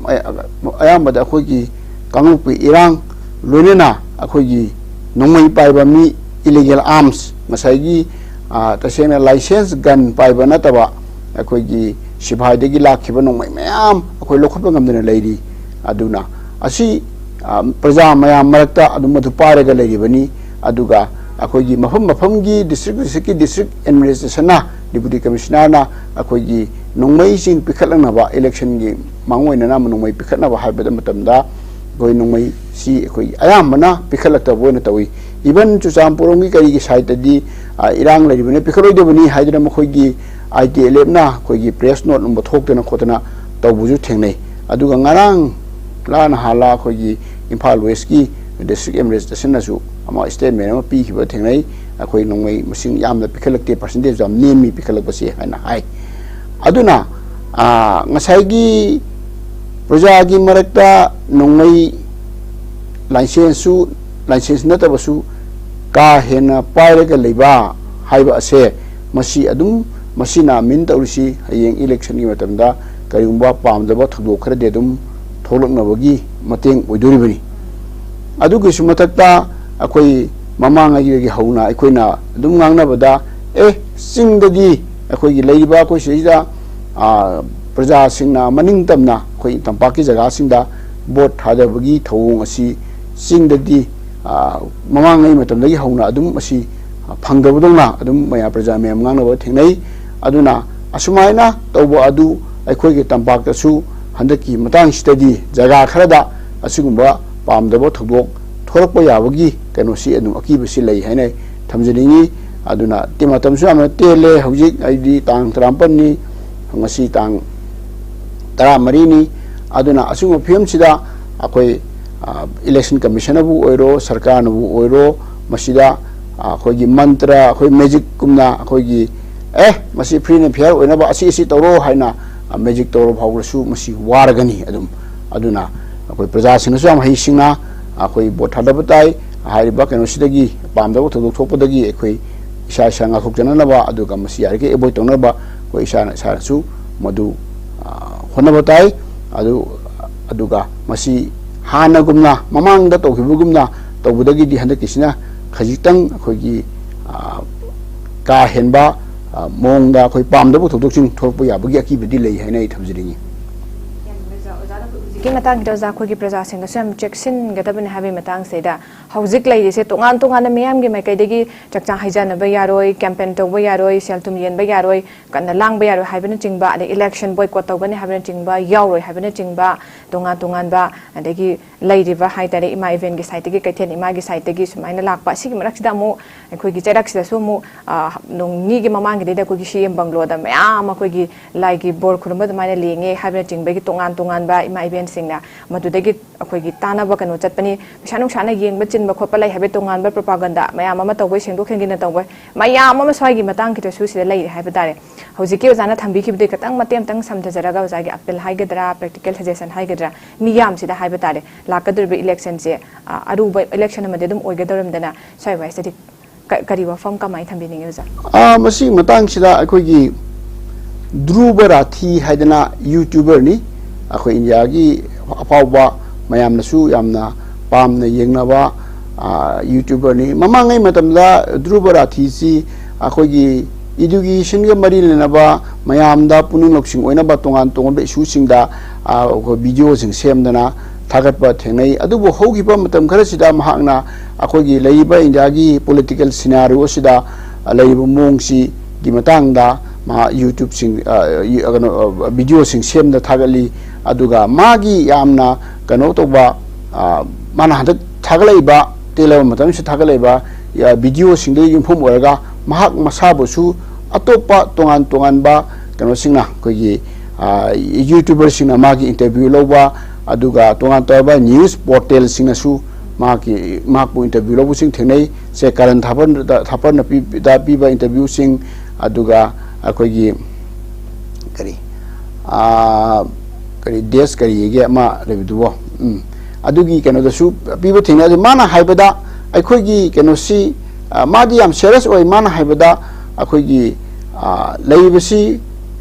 ꯑꯌꯥꯝꯕꯗ ꯑꯩꯈꯣꯏꯒꯤ ꯀꯥꯡꯂꯨꯞꯀꯤ ꯏꯔꯥꯡ, ꯂꯣꯏꯅꯅ ꯑꯩꯈꯣꯏꯒꯤ ꯅꯣꯡꯃꯩ ꯄꯥꯏꯕ ꯃꯤ, ꯏꯂꯤꯒꯦꯜ ꯑꯥꯔꯝꯁ, ꯉꯁꯥꯏꯒꯤ ꯇꯁꯦꯡꯅ ꯂꯥꯏꯁꯦꯟꯁ ꯒꯟ ꯄꯥꯏꯕ ꯅꯠꯇꯕ ꯑꯩꯈꯣꯏꯒꯤ ꯁꯤꯐꯥꯏꯗꯒꯤ ꯂꯥꯛꯈꯤꯕ ꯅꯣꯡꯃꯩ ꯃꯌꯥꯝ ꯑꯩꯈꯣꯏ ꯂꯧꯈꯠꯄ ꯉꯝꯗꯅ ꯂꯩꯔꯤ꯫ ꯑꯗꯨꯅ ꯑꯁꯤ ꯄ꯭ꯔꯖꯥ ꯃꯌꯥꯝ ꯃꯔꯛꯇ ꯑꯗꯨꯝ ꯃꯗꯨ ꯄꯥꯏꯔꯒ ꯂꯩꯔꯤꯕꯅꯤ꯫ ꯑꯗꯨꯒ ꯑꯩꯈꯣꯏꯒꯤ ꯃꯐꯝ ꯃꯐꯝꯒꯤ ꯗꯤꯁꯇ꯭ꯔꯤꯛ ꯗꯤꯁꯇ꯭ꯔꯤꯛꯀꯤ ꯗꯤꯁꯇ꯭ꯔꯤꯛ ꯑꯦꯗꯃꯤꯅꯤꯁꯇ꯭ꯔꯦꯁꯟꯅ, ꯗꯤꯄꯨꯇꯤ ꯀꯃꯤꯁꯅꯔꯅ ꯑꯩꯈꯣꯏꯒꯤ ꯅꯣꯡꯃꯩꯁꯤꯡ ꯄꯤꯈꯠꯂꯛꯅꯕ, ꯏꯂꯦꯛꯁꯟꯒꯤ ꯃꯥꯡꯑꯣꯏꯅꯅ ꯅꯣꯡꯃꯩ ꯄꯤꯈꯠꯅꯕ ꯍꯥꯏꯕꯗ ꯃꯇꯝꯗ ꯑꯩꯈꯣꯏ ꯅꯣꯡꯃꯩꯁꯤ ꯑꯩꯈꯣꯏ ꯑꯌꯥꯝꯕꯅ ꯄꯤꯈꯠꯂꯛꯇꯕ ꯑꯣꯏꯅ ꯇꯧꯏ꯫ ꯏꯚꯟ ꯆꯨꯔꯆꯥꯟꯄꯨꯔ ꯔꯣꯝꯒꯤ ꯀꯔꯤꯒꯤ ꯁꯥꯏꯠꯇꯗꯤ ꯏꯔꯥꯡ ꯂꯩꯔꯤꯕꯅ ꯄꯤꯈꯠꯂꯣꯏꯗꯕꯅꯤ ꯍꯥꯏꯗꯨꯅ ꯃꯈꯣꯏꯒꯤ ꯑꯥꯏ ꯇꯤ ꯑꯦꯜ ꯑꯦꯐꯅ ꯑꯩꯈꯣꯏꯒꯤ ꯄ꯭ꯔꯦꯁ ꯅꯣꯠ ꯅꯨꯡꯕ ꯊꯣꯛꯇꯅ ꯈꯣꯠꯇꯅ ꯇꯧꯕꯁꯨ ꯊꯦꯡꯅꯩ꯫ ꯑꯗꯨꯒ ꯉꯔꯥꯡ ꯂꯥ ꯅꯍꯥꯜꯂ ꯑꯩꯈꯣꯏꯒꯤ ꯏꯝꯐꯥꯜ ꯋꯦꯁꯀꯤ ꯗꯤꯁꯇ꯭ꯔꯤꯛ ꯑꯦꯗꯃꯤꯅꯤꯁꯇ꯭ꯔꯦꯁꯟꯅꯁꯨ ꯑꯃ ꯁ꯭ꯇꯦꯠꯃꯦꯟ ꯑꯃ ꯄꯤꯈꯤꯕ ꯊꯦꯡꯅꯩ꯫ ꯑꯩꯈꯣꯏ ꯅꯣꯡꯃꯩ ꯃꯁꯤꯡ ꯌꯥꯝꯅ ꯄꯤꯈꯠꯂꯛꯇꯦ, ꯄꯥꯔꯁꯦꯟꯇꯦꯖ ꯌꯥꯝ ꯅꯦꯝꯃꯤ ꯄꯤꯈꯠꯂꯛꯄꯁꯦ ꯍꯥꯏꯅ ꯍꯥꯏ꯫ ꯑꯗꯨꯅ ꯉꯁꯥꯏꯒꯤ ꯄ꯭ꯔꯖꯥꯒꯤ ꯃꯔꯛꯇ ꯅꯣꯡꯃꯩ, ꯂꯥꯏꯁꯦꯟꯁꯁꯨ, ꯂꯥꯏꯁꯦꯟꯁ ꯅꯠꯇꯕꯁꯨ ꯀꯥ ꯍꯦꯟꯅ ꯄꯥꯏꯔꯒ ꯂꯩꯕ ꯍꯥꯏꯕ ꯑꯁꯦ, ꯃꯁꯤ ꯑꯗꯨꯝ, ꯃꯁꯤꯅ ꯃꯤꯟ ꯇꯧꯔꯤꯁꯤ ꯍꯌꯦꯡ ꯏꯂꯦꯛꯁꯟꯒꯤ ꯃꯇꯝꯗ ꯀꯔꯤꯒꯨꯝꯕ ꯄꯥꯝꯗꯕ ꯊꯧꯗꯣꯛ ꯈꯔꯗꯤ ꯑꯗꯨꯝ ꯊꯣꯛꯂꯛꯅꯕꯒꯤ ꯃꯇꯦꯡ ꯑꯣꯏꯗꯣꯔꯤꯕꯅꯤ꯫ ꯑꯗꯨꯒꯤꯁꯨ ꯃꯊꯛꯇ ꯑꯩꯈꯣꯏ ꯃꯃꯥꯡꯉꯩꯗꯒꯤ ꯍꯧꯅ ꯑꯩꯈꯣꯏꯅ ꯑꯗꯨꯝ ꯉꯥꯡꯅꯕꯗ, ꯑꯦ, ꯆꯤꯡꯗꯗꯤ ꯑꯩꯈꯣꯏꯒꯤ ꯂꯩꯔꯤꯕ ꯑꯩꯈꯣꯏ ꯁꯤꯗꯩꯗ, ꯑ, ꯄ꯭ꯔꯖꯥꯁꯤꯡꯅ ꯃꯅꯤꯡ ꯇꯝꯅ ꯑꯩꯈꯣꯏ ꯇꯝꯄꯥꯛꯀꯤ ꯖꯒꯥꯁꯤꯡꯗ ꯚꯣꯠ ꯊꯥꯗꯕꯒꯤ ꯊꯧꯑꯣꯡ ꯑꯁꯤ ꯆꯤꯡꯗꯗꯤ, ꯑ, ꯃꯃꯥꯡꯉꯩ ꯃꯇꯝꯗꯒꯤ ꯍꯧꯅ ꯑꯗꯨꯝ ꯑꯁꯤ, ꯑ, ꯐꯪꯗꯕꯗꯧꯅ ꯑꯗꯨꯝ ꯃꯌꯥꯝ, ꯄ꯭ꯔꯖꯥ ꯃꯌꯥꯝ ꯉꯥꯡꯅꯕ ꯊꯦꯡꯅꯩ꯫ ꯑꯗꯨꯅ ꯑꯁꯨꯃꯥꯏꯅ ꯇꯧꯕ ꯑꯗꯨ ꯑꯩꯈꯣꯏꯒꯤ ꯇꯝꯄꯥꯛꯇꯁꯨ ꯍꯟꯗꯛꯀꯤ ꯃꯇꯥꯡꯁꯤꯗꯗꯤ ꯖꯒꯥ ꯈꯔꯗ ꯑꯁꯤꯒꯨꯝꯕ ꯄꯥꯝꯗꯕ ꯊꯧꯗꯣꯛ ꯊꯣꯛꯂꯛꯄ ꯌꯥꯕꯒꯤ ꯀꯩꯅꯣꯁꯤ ꯑꯗꯨꯝ ꯑꯀꯤꯕꯁꯤ ꯂꯩ ꯍꯥꯏꯅ ꯑꯩ ꯊꯝꯖꯅꯤꯡꯉꯤ꯫ ꯑꯗꯨꯅ ꯇꯤ-, ꯃꯇꯝꯁꯨ ꯌꯥꯝꯅ ꯇꯦꯜꯂꯦ꯫ ꯍꯧꯖꯤꯛ ꯑꯩꯗꯤ ꯇꯥꯡ ꯇꯔꯥꯃꯥꯄꯟꯅꯤ, ꯉꯁꯤ ꯇꯥꯡ ꯇꯔꯥꯃꯔꯤꯅꯤ꯫ ꯑꯗꯨꯅ ꯑꯁꯤꯒꯨꯝꯕ ꯐꯤꯕꯝꯁꯤꯗ ꯑꯩꯈꯣꯏ, ꯑ, ꯏꯂꯦꯛꯁꯟ ꯀꯃꯤꯁꯟꯅꯕꯨ ꯑꯣꯏꯔꯣ, ꯁꯔꯀꯥꯔꯅꯕꯨ ꯑꯣꯏꯔꯣ, ꯃꯁꯤꯗ, ꯑ, ꯑꯩꯈꯣꯏꯒꯤ ꯃꯟꯇ꯭ꯔ, ꯑꯩꯈꯣꯏ ꯃꯦꯖꯤꯛꯀꯨꯝꯅ ꯑꯩꯈꯣꯏꯒꯤ, "ꯑꯦ, ꯃꯁꯤ free and fair ꯑꯣꯏꯅꯕ ꯑꯁꯤ, ꯑꯁꯤ ꯇꯧꯔꯣ" ꯍꯥꯏꯅ, ꯑ, ꯃꯦꯖꯤꯛ ꯇꯧꯔ ꯐꯥꯎꯕꯗꯁꯨ ꯃꯁꯤ ꯋꯥꯔꯒꯅꯤ꯫ ꯑꯗꯨꯝ, ꯑꯗꯨꯅ ꯑꯩꯈꯣꯏ ꯄ꯭ꯔꯖꯥꯁꯤꯡꯅꯁꯨ ꯌꯥꯝ ꯍꯩꯁꯤꯡꯅ ꯑꯩꯈꯣꯏ ꯚꯣꯠ ꯊꯥꯗꯕ ꯇꯥꯏ꯫ ꯍꯥꯏꯔꯤꯕ ꯀꯩꯅꯣꯁꯤꯗꯒꯤ, ꯄꯥꯝꯗꯕ ꯊꯧꯗꯣꯛ ꯊꯣꯛꯄꯗꯒꯤ ꯑꯩꯈꯣꯏ ꯏꯁꯥ ꯏꯁꯥ ꯉꯥꯛꯊꯣꯛꯆꯅꯅꯕ, ꯑꯗꯨꯒ ꯃꯁꯤ ꯌꯥꯔꯤꯈꯩ avoid ꯇꯧꯅꯕ ꯑꯩꯈꯣꯏ ꯏꯁꯥꯅ ꯏꯁꯥꯅꯁꯨ ꯃꯗꯨ, ꯑ, ꯍꯣꯠꯅꯕ ꯇꯥꯏ꯫ ꯑꯗꯨ, ꯑꯗꯨꯒ ꯃꯁꯤ ꯍꯥꯟꯅꯒꯨꯝꯅ, ꯃꯃꯥꯡꯗ ꯇꯧꯈꯤꯕꯒꯨꯝꯅ ꯇꯧꯕꯗꯒꯤꯗꯤ ꯍꯟꯗꯛꯀꯤꯁꯤꯅ ꯈꯖꯤꯛꯇꯪ ꯑꯩꯈꯣꯏꯒꯤ, ꯑ, ꯀꯥ ꯍꯦꯟꯕ, ꯑ, ꯃꯑꯣꯡꯗ ꯑꯩꯈꯣꯏ ꯄꯥꯝꯗꯕ ꯊꯧꯗꯣꯛꯁꯤꯡ ꯊꯣꯛꯂꯛꯄ ꯌꯥꯕꯒꯤ ꯑꯀꯤꯕꯗꯤ ꯂꯩ ꯍꯥꯏꯅ ꯑꯩ ꯊꯝꯖꯅꯤꯡꯉꯤ꯫ ꯌꯥꯝ ꯅꯨꯡꯉꯥꯏꯖꯩ ꯑꯣꯖꯥ꯫ ꯑꯗꯣ ꯍꯧꯖꯤꯛꯀꯤ ꯃꯇꯥꯡꯁꯤꯗ ꯑꯣꯖꯥ, ꯑꯩꯈꯣꯏꯒꯤ ꯄ꯭ꯔꯖꯥꯁꯤꯡꯅꯁꯨ ꯌꯥꯝ ꯆꯦꯛꯁꯤꯟꯒꯗꯕꯅꯤ ꯍꯥꯏꯕꯒꯤ ꯃꯇꯥꯡꯁꯤꯗ, ꯍꯧꯖꯤꯛ ꯂꯩꯔꯤꯁꯦ ꯇꯣꯉꯥꯟ ꯇꯣꯉꯥꯟꯅ ꯃꯤꯌꯥꯝꯒꯤ ꯃꯥꯏꯀꯩꯗꯒꯤ ꯆꯥꯛꯆꯥ ꯍꯩꯖꯅꯕ ꯌꯥꯔꯣꯏ, campaign ꯇꯧꯕ ꯌꯥꯔꯣꯏ, ꯁꯦꯜ ꯊꯨꯝ ꯌꯦꯟꯕ ꯌꯥꯔꯣꯏ, ꯀꯟꯅ ꯂꯥꯡꯕ ꯌꯥꯔꯣꯏ ꯍꯥꯏꯕꯅꯆꯤꯡꯕ, ꯑꯗꯩ election boycott ꯇꯧꯒꯅꯤ ꯍꯥꯏꯕꯅꯆꯤꯡꯕ, ꯌꯥꯎꯔꯣꯏ ꯍꯥꯏꯕꯅꯆꯤꯡꯕ, ꯇꯣꯉꯥꯟ ꯇꯣꯉꯥꯟꯕ, ꯑꯗꯒꯤ ꯂꯩꯔꯤꯕ ꯍꯥꯏꯇꯥꯔꯦ, ꯏꯃꯥ ꯏꯕꯦꯟꯒꯤ side ꯇꯒꯤ, ꯀꯩꯊꯦꯜ ꯏꯃꯥꯒꯤ side ꯇꯒꯤ ꯁꯨꯃꯥꯏꯅ ꯂꯥꯛꯄ꯫ ꯑꯁꯤꯒꯤ ꯃꯔꯛꯁꯤꯗ ꯑꯃꯨꯛ ꯑꯩꯈꯣꯏꯒꯤ ꯆꯩꯔꯛꯁꯤꯗꯁꯨ ꯑꯃꯨꯛ, ꯑ, ꯅꯣꯡ ꯅꯤꯅꯤꯒꯤ ꯃꯃꯥꯡꯒꯤꯗꯩꯗ ꯑꯩꯈꯣꯏꯒꯤ ꯁꯤ ꯑꯦꯝ ꯕꯪꯒ꯭ꯂꯣꯗ ꯃꯌꯥꯝ ꯑꯩꯈꯣꯏꯒꯤ ꯂꯥꯏꯒꯤ ꯕꯣꯔ ꯈꯨꯔꯨꯝꯕ ꯑꯗꯨꯃꯥꯏꯅ ꯂꯦꯡꯉꯦ ꯍꯥꯏꯕꯅꯆꯤꯡꯕꯒꯤ ꯇꯣꯉꯥꯟ ꯇꯣꯉꯥꯟꯕ ꯏꯃꯥ ꯏꯚꯦꯟꯁꯤꯡꯅ ꯃꯗꯨꯗꯒꯤ ꯑꯩꯈꯣꯏꯒꯤ ꯇꯥꯅꯕ ꯀꯩꯅꯣ ꯆꯠꯄꯅꯤ, ꯄꯩꯁꯥ ꯅꯨꯡꯁꯥꯅ ꯌꯦꯡꯕ ꯆꯤꯟꯕ ꯈꯣꯠꯄ ꯂꯩ ꯍꯥꯏꯕꯒꯤ ꯇꯣꯉꯥꯟꯕ ꯄ꯭ꯔꯣꯄꯥꯒꯟꯗꯥ ꯃꯌꯥꯝ ꯑꯃ ꯇꯧꯕ, ꯁꯦꯡꯗꯣꯛ ꯁꯦꯡꯖꯤꯟꯅ ꯇꯧꯕ ꯃꯌꯥꯝ ꯑꯃ ꯁ꯭ꯋꯥꯏꯒꯤ ꯃꯇꯥꯡꯒꯤꯗꯁꯨ ꯁꯤꯗ ꯂꯩꯔꯦ ꯍꯥꯏꯕ ꯇꯥꯔꯦ꯫ ꯍꯧꯖꯤꯛꯀꯤ ꯑꯣꯖꯥꯅ ꯊꯝꯕꯤꯈꯤꯕꯗꯨꯗꯤ ꯈꯤꯇꯪ ꯃꯇꯦꯛ ꯑꯃꯇꯪ ꯁꯝꯊꯖꯔꯒ ꯑꯣꯖꯥꯒꯤ ꯑꯄꯤꯜ ꯍꯥꯏꯒꯗ꯭ꯔꯥ, ꯄ꯭ꯔꯦꯛꯇꯤꯀꯦꯜ ꯁꯖꯦꯁꯟ ꯍꯥꯏꯒꯗ꯭ꯔꯥ, ꯃꯤꯌꯥꯝꯁꯤꯗ ꯍꯥꯏꯕ ꯇꯥꯔꯦ, ꯂꯥꯛꯀꯗꯧꯔꯤꯕ ꯏꯂꯦꯛꯁꯟꯁꯦ, ꯑ, ꯑꯔꯨꯕ ꯏꯂꯦꯛꯁꯟ ꯑꯃꯗꯤ ꯑꯗꯨꯝ ꯑꯣꯏꯒꯗꯧꯔꯝꯗꯅ ꯁ꯭ꯋꯥꯏ ꯋꯥꯏꯁꯤꯗꯗꯤ ꯀ-, ꯀꯔꯤ ꯋꯥꯐꯝ ꯀꯃꯥꯏꯅ ꯊꯝꯕꯤꯅꯤꯡꯉꯤ ꯑꯣꯖꯥ? ꯑ, ꯃꯁꯤꯒꯤ ꯃꯇꯥꯡꯁꯤꯗ ꯑꯩꯈꯣꯏꯒꯤ ꯙ꯭ꯔꯨꯕ ꯔꯥꯊꯤ ꯍꯥꯏꯗꯅ YouTuberꯅꯤ, ꯑꯩꯈꯣꯏ ꯏꯟꯗꯤꯌꯥꯒꯤ ꯑꯐꯥꯎꯕ, ꯃꯌꯥꯝꯅꯁꯨ ꯌꯥꯝꯅ ꯄꯥꯝꯅ ꯌꯦꯡꯅꯕ, ꯑ, YouTuberꯅꯤ꯫ ꯃꯃꯥꯡꯉꯩ ꯃꯇꯝꯗ ꯙ꯭ꯔꯨꯕ ꯔꯥꯊꯤꯁꯤ ꯑꯩꯈꯣꯏꯒꯤ educationꯒ ꯃꯔꯤ ꯂꯩꯅꯕ, ꯃꯌꯥꯝꯗ ꯄꯨꯛꯅꯤꯡ ꯂꯧꯁꯤꯡ ꯑꯣꯏꯅꯕ ꯇꯣꯉꯥꯟ ꯇꯣꯉꯥꯟꯕ issueꯁꯤꯡꯗ, ꯑ, ꯑꯩꯈꯣꯏ videoꯁꯤꯡ ꯁꯦꯝꯗꯅ ꯊꯥꯒꯠꯄ ꯊꯦꯡꯅꯩ꯫ ꯑꯗꯨꯕꯨ ꯍꯧꯈꯤꯕ ꯃꯇꯝ ꯈꯔꯁꯤꯗ ꯃꯍꯥꯛꯅ ꯑꯩꯈꯣꯏꯒꯤ ꯂꯩꯔꯤꯕ ꯏꯟꯗꯤꯌꯥꯒꯤ political scenario ꯑꯁꯤꯗ ꯂꯩꯔꯤꯕ ꯃꯑꯣꯡꯁꯤꯒꯤ ꯃꯇꯥꯡꯗ ꯃꯍꯥꯛ YouTubeꯁꯤꯡ, ꯑ, ꯀꯩꯅꯣ, videoꯁꯤꯡ ꯁꯦꯝꯗ ꯊꯥꯒꯠꯂꯤ꯫ ꯑꯗꯨꯒ ꯃꯥꯒꯤ ꯌꯥꯝꯅ ꯀꯩꯅꯣ ꯇꯧꯕ, ꯑ, ꯃꯥꯅ ꯍꯟꯗꯛ ꯊꯥꯒꯠꯂꯛꯏꯕ, ꯇꯦꯜꯂꯕ ꯃꯇꯝꯁꯤꯗ ꯊꯥꯒꯠꯂꯛꯏꯕ, ꯑ, videoꯁꯤꯡꯗꯨꯗ ꯌꯨꯝꯐꯝ ꯑꯣꯏꯔꯒ ꯃꯍꯥꯛ ꯃꯁꯥꯕꯨꯁꯨ ꯑꯇꯣꯞꯄ ꯇꯣꯉꯥꯟ ꯇꯣꯉꯥꯟꯕ ꯀꯩꯅꯣꯁꯤꯡꯅ, ꯑꯩꯈꯣꯏꯒꯤ, ꯑ, YouTuberꯁꯤꯡꯅ ꯃꯥꯒꯤ interview ꯂꯧꯕ, ꯑꯗꯨꯒ ꯇꯣꯉꯥꯟ ꯇꯣꯉꯥꯟꯕ news portalꯁꯤꯡꯅꯁꯨ ꯃꯍꯥꯛꯀꯤ, ꯃꯍꯥꯛꯄꯨ interview ꯂꯧꯕꯁꯤꯡ ꯊꯦꯡꯅꯩ꯫ ꯁꯦ ꯀꯔꯟ ꯊꯥꯄꯔꯗ, ꯊꯥꯄꯔꯅ ꯄꯤ-, ꯗ ꯄꯤꯕ interviewꯁꯤꯡ, ꯑꯗꯨꯒ ꯑꯩꯈꯣꯏꯒꯤ ꯀꯔꯤ, ꯑ, ꯀꯔꯤ ꯗꯦꯁ ꯀꯔꯤꯒꯤ ꯑꯃ ꯂꯩꯕꯗꯨꯕꯣ? ꯎꯝ꯫ ꯑꯗꯨꯒꯤ ꯀꯩꯅꯣꯗꯁꯨ ꯄꯤꯕ ꯊꯦꯡꯅꯩ꯫ ꯑꯗꯨ ꯃꯥꯅ ꯍꯥꯏꯕꯗ ꯑꯩꯈꯣꯏꯒꯤ ꯀꯩꯅꯣꯁꯤ, ꯑ, ꯃꯥꯗꯤ ꯌꯥꯝ serious ꯑꯣꯏ꯫ ꯃꯥꯅ ꯍꯥꯏꯕꯗ ꯑꯩꯈꯣꯏꯒꯤ, ꯑ, ꯂꯩꯔꯤꯕꯁꯤ,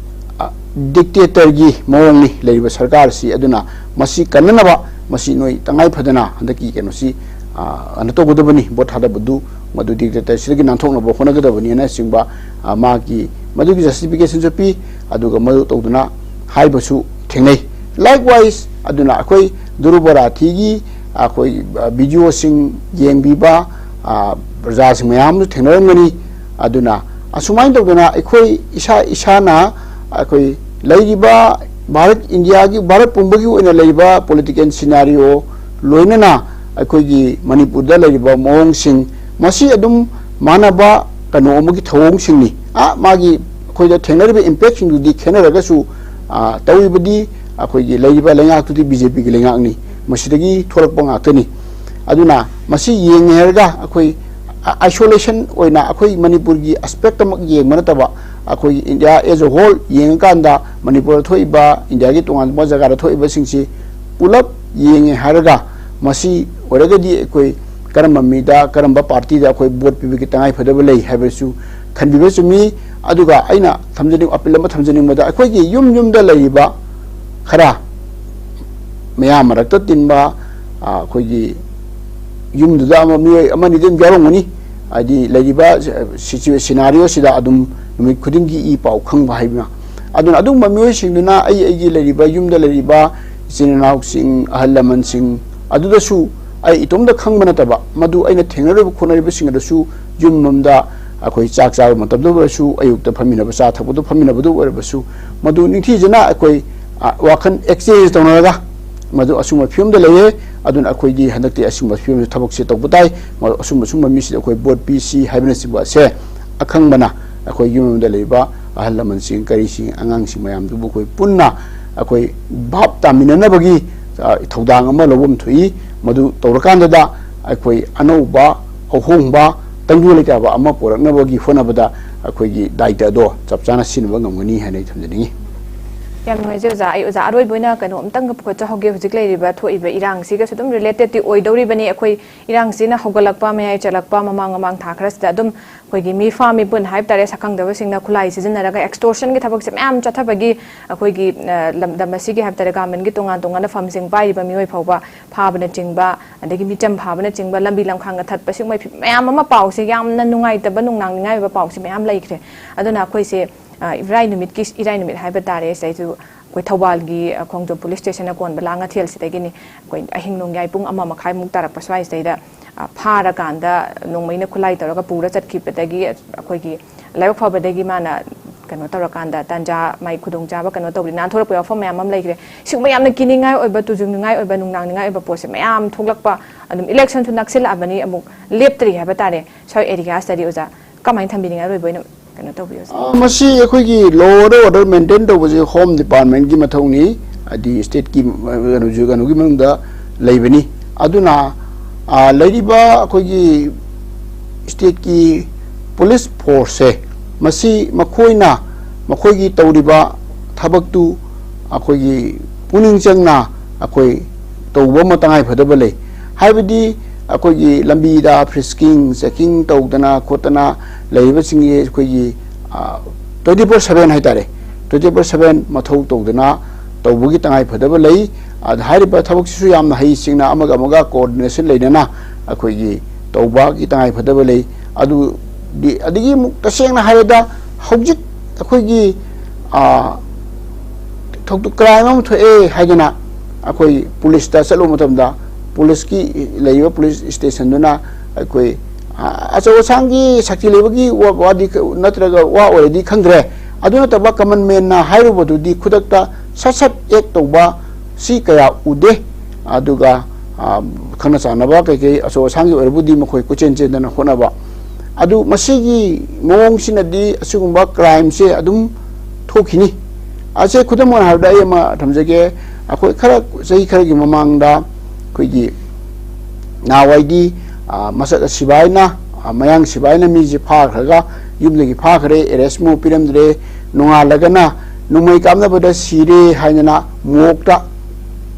ꯑ, dictatorꯒꯤ ꯃꯑꯣꯡꯅꯤ ꯂꯩꯔꯤꯕ ꯁꯔꯀꯥꯔꯁꯤ꯫ ꯑꯗꯨꯅ ꯃꯁꯤ ꯀꯟꯅꯅꯕ ꯃꯁꯤ ꯅꯣꯏ ꯇꯉꯥꯏ ꯐꯗꯅ ꯍꯟꯗꯛꯀꯤ ꯀꯩꯅꯣꯁꯤ, ꯑ, ꯀꯩꯅꯣ ꯇꯧꯒꯗꯕꯅꯤ, vote ꯊꯥꯗꯕꯗꯨ ꯃꯗꯨ dictatorꯁꯤꯗꯒꯤ ꯅꯥꯟꯊꯣꯛꯅꯕ ꯍꯣꯠꯅꯒꯗꯕꯅꯤ ꯍꯥꯏꯅꯆꯤꯡꯕ, ꯑ, ꯃꯥꯒꯤ ꯃꯗꯨꯒꯤ justificationꯁꯨ ꯄꯤ꯫ ꯑꯗꯨꯒ ꯃꯗꯨ ꯇꯧꯗꯨꯅ ꯍꯥꯏꯕꯁꯨ ꯊꯦꯡꯅꯩ꯫ Likewise, ꯑꯗꯨꯅ ꯑꯩꯈꯣꯏ ꯙ꯭ꯔꯨꯕ ꯔꯥꯊꯤꯒꯤ ꯑꯩꯈꯣꯏ, ꯑ, videoꯁꯤꯡ ꯌꯦꯡꯕꯤꯕ, ꯑ, ꯄ꯭ꯔꯖꯥꯁꯤꯡ ꯃꯌꯥꯝ ꯑꯃꯁꯨ ꯊꯦꯡꯅꯔꯝꯒꯅꯤ꯫ ꯑꯗꯨꯅ ꯑꯁꯨꯃꯥꯏꯅ ꯇꯧꯗꯅ ꯑꯩꯈꯣꯏ ꯏꯁꯥ ꯏꯁꯥꯅ ꯑꯩꯈꯣꯏ ꯂꯩꯔꯤꯕ ꯚꯥꯔꯠ, ꯏꯟꯗꯤꯌꯥꯒꯤ, ꯚꯥꯔꯠ ꯄꯨꯝꯕꯒꯤ ꯑꯣꯏꯅ ꯂꯩꯔꯤꯕ political scenario, ꯂꯣꯏꯅꯅ ꯑꯩꯈꯣꯏꯒꯤ ꯃꯅꯤꯄꯨꯔꯗ ꯂꯩꯔꯤꯕ ꯃꯑꯣꯡꯁꯤꯡ, ꯃꯁꯤ ꯑꯗꯨꯝ ꯃꯥꯟꯅꯕ ꯀꯩꯅꯣ ꯑꯃꯒꯤ ꯊꯧꯑꯣꯡꯁꯤꯡꯅꯤ꯫ ꯑ, ꯃꯥꯒꯤ ꯑꯩꯈꯣꯏꯗ ꯊꯦꯡꯅꯔꯤꯕ impactꯁꯤꯡꯗꯨꯗꯤ ꯈꯦꯠꯅꯔꯒꯁꯨ, ꯑ, ꯇꯧꯔꯤꯕꯗꯤ ꯑꯩꯈꯣꯏꯒꯤ ꯂꯩꯔꯤꯕ ꯂꯩꯉꯥꯛꯇꯨꯗꯤ ꯕꯤ ꯖꯦ ꯄꯤꯒꯤ ꯂꯩꯉꯥꯛꯅꯤ, ꯃꯁꯤꯗꯒꯤ ꯊꯣꯛꯂꯛꯄ ꯉꯥꯛꯇꯅꯤ꯫ ꯑꯗꯨꯅ ꯃꯁꯤ ꯌꯦꯡꯉꯦ ꯍꯥꯏꯔꯒ ꯑꯩꯈꯣꯏ ꯑꯥꯏꯁꯣꯂꯦꯁꯟ ꯑꯣꯏꯅ ꯑꯩꯈꯣꯏ ꯃꯅꯤꯄꯨꯔꯒꯤ ꯑꯦꯁꯄꯦꯛ ꯑꯃꯈꯛ ꯌꯦꯡꯕ ꯅꯠꯇꯕ, ꯑꯩꯈꯣꯏꯒꯤ ꯏꯟꯗꯤꯌꯥ ꯑꯦꯖ ꯑ ꯍꯣꯜ ꯌꯦꯡꯉꯀꯥꯟꯗ ꯃꯅꯤꯄꯨꯔꯗ ꯊꯣꯛꯏꯕ, ꯏꯟꯗꯤꯌꯥꯒꯤ ꯇꯣꯉꯥꯟ ꯇꯣꯉꯥꯟꯕ ꯖꯒꯥꯗ ꯊꯣꯛꯏꯕꯁꯤꯡꯁꯤ ꯄꯨꯂꯞ ꯌꯦꯡꯉꯦ ꯍꯥꯏꯔꯒ, ꯃꯁꯤ ꯑꯣꯏꯔꯒꯗꯤ ꯑꯩꯈꯣꯏ ꯀꯔꯝꯕ ꯃꯤꯗ, ꯀꯔꯝꯕ ꯄꯥꯔꯇꯤꯗ ꯑꯩꯈꯣꯏ ꯚꯣꯠ ꯄꯤꯕꯒꯤ ꯇꯉꯥꯏ ꯐꯗꯕ ꯂꯩ ꯍꯥꯏꯕꯁꯨ ꯈꯟꯕꯤꯕ ꯆꯨꯝꯃꯤ꯫ ꯑꯗꯨꯒ ꯑꯩꯅ ꯊꯝꯖꯅꯤꯡ-, ꯑꯄꯤꯜ ꯑꯃ ꯊꯝꯖꯅꯤꯡꯕꯗ, ꯑꯩꯈꯣꯏꯒꯤ ꯌꯨꯝ ꯌꯨꯝꯗ ꯂꯩꯔꯤꯕ ꯈꯔ ꯃꯌꯥꯝ ꯃꯔꯛꯇ ꯇꯤꯟꯕ, ꯑ, ꯑꯩꯈꯣꯏꯒꯤ ꯌꯨꯝꯗꯨꯗ ꯑꯃ, ꯃꯤꯑꯣꯏ ꯑꯃꯅꯤꯗꯤ ꯑꯗꯨꯝ ꯌꯥꯎꯔꯝꯒꯅꯤ꯫ ꯍꯥꯏꯗꯤ ꯂꯩꯔꯤꯕ ꯁꯤꯆꯨꯋꯦ-, ꯁꯤꯅꯥꯔꯤꯑꯣꯁꯤꯗ ꯑꯗꯨꯝ ꯅꯨꯃꯤꯠ ꯈꯨꯗꯤꯡꯒꯤ ꯏ ꯄꯥꯎ ꯈꯪꯕ ꯍꯥꯏꯕ꯫ ꯑꯗꯨꯅ ꯑꯗꯨꯒꯨꯝꯕ ꯃꯤꯑꯣꯏꯁꯤꯡꯗꯨꯅ ꯑꯩ, ꯑꯩꯒꯤ ꯂꯩꯔꯤꯕ ꯌꯨꯝꯗ ꯂꯩꯔꯤꯕ ꯏꯆꯤꯟ ꯏꯅꯥꯎꯁꯤꯡ, ꯑꯍꯜ ꯂꯃꯟꯁꯤꯡ ꯑꯗꯨꯗꯁꯨ ꯑꯩ ꯏꯇꯣꯝꯇ ꯈꯪꯕ ꯅꯠꯇꯕ, ꯃꯗꯨ ꯑꯩꯅ ꯊꯦꯡꯅꯔꯤꯕ ꯈꯣꯠꯅꯔꯤꯕꯁꯤꯡ ꯑꯗꯨꯁꯨ ꯌꯨꯝ ꯑꯃꯗ ꯑꯩꯈꯣꯏ ꯆꯥꯛ ꯆꯥꯕ ꯃꯇꯝꯗ ꯑꯣꯏꯔꯁꯨ, ꯑꯌꯨꯛꯇ ꯐꯝꯃꯤꯟꯅꯕ, ꯆꯥ ꯊꯛꯄꯗ ꯐꯝꯃꯤꯟꯅꯕꯗ ꯑꯣꯏꯔꯕꯁꯨ, ꯃꯗꯨ ꯅꯤꯡꯊꯤꯖꯅ ꯑꯩꯈꯣꯏ, ꯑ, ꯋꯥꯈꯜ ꯑꯦꯛꯁꯆꯦꯟꯖ ꯇꯧꯅꯔꯒ ꯃꯗꯨ ꯑꯁꯨꯝꯕ ꯐꯤꯕꯝꯗ ꯂꯩꯌꯦ꯫ ꯑꯗꯨꯅ ꯑꯩꯈꯣꯏꯗꯤ ꯍꯟꯗꯛꯇꯤ ꯑꯁꯨꯝꯕ ꯐꯤꯕꯝꯁꯤ ꯊꯕꯛꯁꯦ ꯇꯧꯕ ꯇꯥꯏ꯫ ꯃ-, ꯑꯁꯨꯝꯕ, ꯑꯁꯨꯝꯕ ꯃꯤꯁꯤꯗ ꯑꯩꯈꯣꯏ ꯚꯣꯠ ꯄꯤꯁꯤ ꯍꯥꯏꯕꯅꯆꯤꯡꯕ ꯑꯁꯦ ꯑꯈꯪꯕꯅ ꯑꯩꯈꯣꯏ ꯌꯨꯝ ꯑꯃꯗ ꯂꯩꯕ ꯑꯍꯜ ꯂꯃꯟꯁꯤꯡ, ꯀꯔꯤꯁꯤꯡ, ꯑꯉꯥꯡꯁꯤꯡ ꯃꯌꯥꯝꯗꯨꯕꯨ ꯑꯩꯈꯣꯏ ꯄꯨꯟꯅ ꯑꯩꯈꯣꯏ ꯚꯥꯞ ꯇꯥꯃꯤꯟꯅꯅꯕꯒꯤ, ꯑ, ꯊꯧꯗꯥꯡ ꯑꯃ ꯂꯧꯐꯝ ꯊꯣꯛꯏ꯫ ꯃꯗꯨ ꯇꯧꯔꯀꯥꯟꯗꯗ ꯑꯩꯈꯣꯏ ꯑꯅꯧꯕ, ꯑꯍꯣꯡꯕ, ꯇꯪꯗꯨ ꯂꯩꯇꯥꯕ ꯑꯃ ꯄꯨꯔꯛꯅꯕꯒꯤ ꯍꯣꯠꯅꯕꯗ ꯑꯩꯈꯣꯏꯒꯤ ꯗꯥꯏꯇ ꯑꯗꯣ ꯆꯞ ꯆꯥꯅ ꯁꯤꯖꯤꯟꯅꯕ ꯉꯝꯒꯅꯤ ꯍꯥꯏꯅ ꯑꯩ ꯊꯝꯖꯅꯤꯡꯉꯤ꯫ ꯌꯥꯝ ꯅꯨꯡꯉꯥꯏꯖꯩ ꯑꯣꯖꯥ꯫ ꯑꯩ ꯑꯣꯖꯥ ꯑꯔꯣꯏꯕ ꯑꯣꯏꯅ ꯀꯩꯅꯣ ꯑꯝꯇꯪꯒ ꯄꯨꯈꯠꯆꯍꯧꯒꯦ꯫ ꯍꯧꯖꯤꯛ ꯂꯩꯔꯤꯕ ꯊꯣꯛꯏꯕ ꯏꯔꯥꯡꯁꯤꯒꯁꯨ ꯑꯗꯨꯝ ꯔꯤꯂꯦꯇꯦꯠꯇꯤ ꯑꯣꯏꯗꯧꯔꯤꯕꯅꯤ꯫ ꯑꯩꯈꯣꯏ ꯏꯔꯥꯡꯁꯤꯅ ꯍꯧꯒꯠꯂꯛꯄ, ꯃꯌꯥꯏ ꯆꯜꯂꯛꯄ, ꯃꯃꯥꯡ ꯃꯃꯥꯡ ꯊꯥ ꯈꯔꯁꯤꯗ ꯑꯗꯨꯝ ꯑꯩꯈꯣꯏꯒꯤ ꯃꯤꯐꯥ ꯃꯤꯄꯨꯟ ꯍꯥꯏꯕ ꯇꯥꯔꯦ, ꯁꯛꯈꯪꯗꯕꯁꯤꯡꯅ ꯈꯨꯠꯂꯥꯏ ꯁꯤꯖꯤꯟꯅꯔꯒ ꯑꯦꯛꯁꯇꯣꯔꯁꯟꯒꯤ ꯊꯕꯛꯁꯦ ꯃꯌꯥꯝ ꯆꯠꯊꯕꯒꯤ, ꯑꯩꯈꯣꯏꯒꯤ, ꯑ, ꯂꯝꯗꯝ ꯑꯁꯤꯒꯤ ꯍꯥꯏꯕ ꯇꯥꯔꯦ, ꯒꯃꯦꯟꯒꯤ ꯇꯣꯉꯥꯟ ꯇꯣꯉꯥꯟꯕ ꯐꯝꯁꯤꯡ ꯄꯥꯏꯔꯤꯕ ꯃꯤꯑꯣꯏ ꯐꯥꯎꯕ ꯐꯥꯕꯅꯆꯤꯡꯕ, ꯑꯗꯒꯤ ꯃꯤꯆꯝ ꯐꯥꯕꯅꯆꯤꯡꯕ, ꯂꯝꯕꯤ ꯂꯝꯈꯥꯡꯗ ꯊꯠꯄ, ꯁꯤꯒꯨꯝꯕ ꯃꯌꯥꯝ ꯑꯃ ꯄꯥꯎꯁꯦ, ꯌꯥꯝꯅ ꯅꯨꯡꯉꯥꯏꯇꯕ, ꯅꯨꯡꯅꯥꯡꯅꯤꯡꯉꯥꯏ ꯑꯣꯏꯕ ꯄꯥꯎꯁꯦ ꯃꯌꯥꯝ ꯂꯩꯈ꯭ꯔꯦ꯫ ꯑꯗꯨꯅ ꯑꯩꯈꯣꯏꯁꯦ, ꯑ, ꯏꯔꯥꯏ ꯅꯨꯃꯤꯠꯀꯤ, ꯏꯔꯥꯏ ꯅꯨꯃꯤꯠ ꯍꯥꯏꯕ ꯇꯥꯔꯦ, ꯁꯤꯗꯩꯁꯨ ꯑꯩꯈꯣꯏ ꯊꯧꯕꯥꯜꯒꯤ, ꯑ, ꯈꯣꯡꯖꯣꯝ ꯄꯨꯂꯤꯁ ꯁ꯭ꯇꯦꯁꯟꯅ ꯀꯣꯟꯕ ꯂꯥꯡꯉꯊꯦꯜꯁꯤꯗꯒꯤꯅꯤ꯫ ꯑꯩꯈꯣꯏ ꯑꯍꯤꯡ ꯅꯣꯡꯌꯥꯏ ꯄꯨꯡ ꯑꯃ ꯃꯈꯥꯏꯃꯨꯛ ꯇꯥꯔꯛꯄ ꯁ꯭ꯋꯥꯏꯁꯤꯗꯩꯗ, ꯑ, ꯐꯥꯔꯀꯥꯟꯗ ꯅꯣꯡꯃꯩꯅ ꯈꯨꯠꯂꯥꯏ ꯇꯧꯔꯒ ꯄꯨꯔ ꯆꯠꯈꯤꯕꯗꯒꯤ ꯑꯩꯈꯣꯏꯒꯤ ꯂꯥꯏꯕꯛ ꯐꯕꯗꯒꯤ ꯃꯥꯅ ꯀꯩꯅꯣ ꯇꯧꯔꯀꯥꯟꯗ ꯇꯥꯟꯖꯥ, ꯃꯥꯏ ꯈꯨꯗꯣꯡꯆꯥꯕ ꯀꯩꯅꯣ ꯇꯧꯕꯗꯤ ꯅꯥꯟꯊꯣꯔꯛꯄ ꯌꯥꯎꯐꯝ ꯃꯌꯥꯝ ꯑꯃ ꯂꯩꯈ꯭ꯔꯦ꯫ ꯁꯤꯒꯨꯝꯕ ꯌꯥꯝꯅ ꯀꯤꯅꯤꯡꯉꯥꯏ ꯑꯣꯏꯕ, ꯇꯨꯖꯨꯡꯅꯤꯡꯉꯥꯏ ꯑꯣꯏꯕ, ꯅꯨꯡꯅꯥꯡꯅꯤꯡꯉꯥꯏ ꯑꯣꯏꯕ ꯄꯣꯠꯁꯦ ꯃꯌꯥꯝ ꯊꯣꯛꯂꯛꯄ, ꯑꯗꯨꯝ ꯏꯂꯦꯛꯁꯟꯁꯨ ꯅꯛꯁꯤꯜꯂꯛꯑꯕꯅꯤ, ꯑꯃꯨꯛ ꯂꯦꯞꯇ꯭ꯔꯤ ꯍꯥꯏꯕ ꯇꯥꯔꯦ꯫ ꯁ꯭ꯋꯥꯏ ꯑꯦꯔꯤꯌꯥꯁꯤꯗꯗꯤ ꯑꯣꯖꯥ ꯀꯃꯥꯏꯅ ꯊꯝꯕꯤꯅꯤꯡꯉꯥꯏ ꯑꯣꯏꯕ ꯑꯣꯏꯅ ꯀꯩꯅꯣ ꯇꯧꯕꯤꯌꯨ ꯑꯣꯖꯥ? ꯑ, ꯃꯁꯤ ꯑꯩꯈꯣꯏꯒꯤ law and order maintain ꯇꯧꯕꯁꯦ ꯍꯣꯝ ꯗꯤꯄꯥꯔꯠꯃꯦꯟꯒꯤ ꯃꯊꯧꯅꯤ꯫ ꯍꯥꯏꯗꯤ ꯁ꯭ꯇꯦꯠꯀꯤ ꯀꯩꯅꯣꯁꯨ ꯀꯩꯅꯣꯒꯤ ꯃꯅꯨꯡꯗ ꯂꯩꯕꯅꯤ꯫ ꯑꯗꯨꯅ ꯂꯩꯔꯤꯕ ꯑꯩꯈꯣꯏꯒꯤ ꯁ꯭ꯇꯦꯠꯀꯤ ꯄꯨꯂꯤꯁ ꯐꯣꯔꯁꯁꯦ, ꯃꯁꯤ ꯃꯈꯣꯏꯅ ꯃꯈꯣꯏꯒꯤ ꯇꯧꯔꯤꯕ ꯊꯕꯛꯇꯨ ꯑꯩꯈꯣꯏꯒꯤ ꯄꯨꯛꯅꯤꯡ ꯆꯪꯅ ꯑꯩꯈꯣꯏ ꯇꯧꯕ ꯑꯃ ꯇꯉꯥꯏ ꯐꯗꯕ ꯂꯩ꯫ ꯍꯥꯏꯕꯗꯤ ꯑꯩꯈꯣꯏꯒꯤ ꯂꯝꯕꯤꯗ ꯐ꯭ꯔꯤꯁꯀꯤꯡ ꯆꯦꯛꯀꯤꯡ ꯇꯧꯗꯅ ꯈꯣꯠꯇꯅ ꯂꯩꯔꯤꯕꯁꯤꯡꯒꯤ ꯑꯩꯈꯣꯏꯒꯤ ꯇ꯭ꯋꯦꯟꯇꯤ ꯐꯣꯔ ꯁꯕꯦꯟ ꯍꯥꯏꯇꯥꯔꯦ, ꯇ꯭ꯋꯦꯟꯇꯤ ꯐꯣꯔ ꯁꯕꯦꯟ ꯃꯊꯧ ꯇꯧꯗꯅ ꯇꯧꯕꯒꯤ ꯇꯉꯥꯏ ꯐꯗꯕ ꯂꯩ꯫ ꯑꯗ ꯍꯥꯏꯔꯤꯕ ꯊꯕꯛꯁꯤꯁꯨ ꯌꯥꯝꯅ ꯍꯩꯁꯤꯡꯅ ꯑꯃꯒ ꯑꯃꯒ ꯀꯣꯑꯣꯔꯗꯤꯅꯦꯁꯟ ꯂꯩꯅꯅ ꯑꯩꯈꯣꯏꯒꯤ ꯇꯧꯕꯒꯤ ꯇꯉꯥꯏ ꯐꯗꯕ ꯂꯩ꯫ ꯑꯗꯨꯗꯤ ꯑꯗꯒꯤ ꯑꯃꯨꯛ ꯇꯁꯦꯡꯅ ꯍꯥꯏꯔꯕꯗ ꯍꯧꯖꯤꯛ ꯑꯩꯈꯣꯏꯒꯤ ꯊꯧꯗꯣꯛ ꯀ꯭ꯔꯥꯏꯝ ꯑꯃ ꯊꯣꯛꯑꯦ ꯍꯥꯏꯗꯅ ꯑꯩꯈꯣꯏ ꯄꯨꯂꯤꯁꯇ ꯆꯠꯂꯨꯕ ꯃꯇꯝꯗ ꯄꯨꯂꯤꯁꯀꯤ ꯂꯩꯔꯤꯕ ꯄꯨꯂꯤꯁ ꯁ꯭ꯇꯦꯁꯟꯗꯨꯅ ꯑꯩꯈꯣꯏ ꯑꯆꯧ ꯑꯁꯥꯡꯒꯤ ꯁꯛꯇꯤ ꯂꯩꯕꯒꯤ ꯋꯥꯗꯤ ꯅꯠꯇ꯭ꯔꯒ ꯋꯥ ꯑꯣꯏꯔꯗꯤ ꯈꯪꯗ꯭ꯔꯦ꯫ ꯑꯗꯨ ꯅꯠꯇꯕ ꯀꯃꯟ ꯃꯦꯟꯅ ꯍꯥꯏꯔꯨꯕꯗꯨꯗꯤ ꯈꯨꯗꯛꯇ ꯁꯠ ꯁꯠ ꯑꯦꯛ ꯇꯧꯕ ꯁꯤ ꯀꯌꯥ ꯎꯗꯦ꯫ ꯑꯗꯨꯒ ꯈꯪꯅ ꯆꯥꯟꯅꯕ ꯀꯩꯀꯩ ꯑꯆꯧ ꯑꯁꯥꯡꯒꯤ ꯑꯣꯏꯔꯕꯨꯗꯤ ꯃꯈꯣꯏ ꯀꯣꯏꯆꯦꯟ ꯆꯦꯟꯗꯅ ꯍꯣꯠꯅꯕ꯫ ꯑꯗꯨ ꯃꯁꯤꯒꯤ ꯃꯑꯣꯡꯁꯤꯅꯗꯤ ꯑꯁꯤꯒꯨꯝꯕ ꯀ꯭ꯔꯥꯏꯝꯁꯦ ꯑꯗꯨꯝ ꯊꯣꯛꯈꯤꯅꯤ꯫ ꯑꯁꯦ ꯈꯨꯗꯝ ꯑꯣꯏꯅ ꯍꯥꯏꯔꯕꯗ ꯑꯩ ꯑꯃ ꯊꯝꯖꯒꯦ꯫ ꯑꯩꯈꯣꯏ ꯈꯔ ꯆꯍꯤ ꯈꯔꯒꯤ ꯃꯃꯥꯡꯗ ꯑꯩꯈꯣꯏꯒꯤ ꯅꯍꯥꯟꯋꯥꯏꯗꯤ ꯃꯁꯛ ꯁꯤꯕꯥꯏꯅ, ꯃꯌꯥꯡ ꯁꯤꯕꯥꯏꯅ ꯃꯤꯁꯦ ꯐꯥꯈ꯭ꯔꯒ ꯌꯨꯝꯗꯒꯤ ꯐꯥꯈ꯭ꯔꯦ, ꯑꯦꯔꯦꯁ ꯑꯃ ꯄꯤꯔꯝꯗ꯭ꯔꯦ, ꯅꯣꯡꯉꯥꯜꯂꯒꯅ ꯅꯣꯡꯃꯩ ꯀꯥꯞꯅꯕꯗ ꯁꯤꯔꯦ ꯍꯥꯏꯗꯅ ꯃꯣꯛꯇ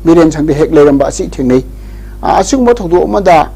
ꯃꯤꯔꯦꯟ ꯁꯪꯗ ꯍꯦꯛ ꯂꯩꯔꯝꯕ ꯑꯁꯤ ꯊꯦꯡꯅꯩ꯫ ꯑꯁꯤꯒꯨꯝꯕ ꯊꯧꯗꯣꯛ ꯑꯃꯗ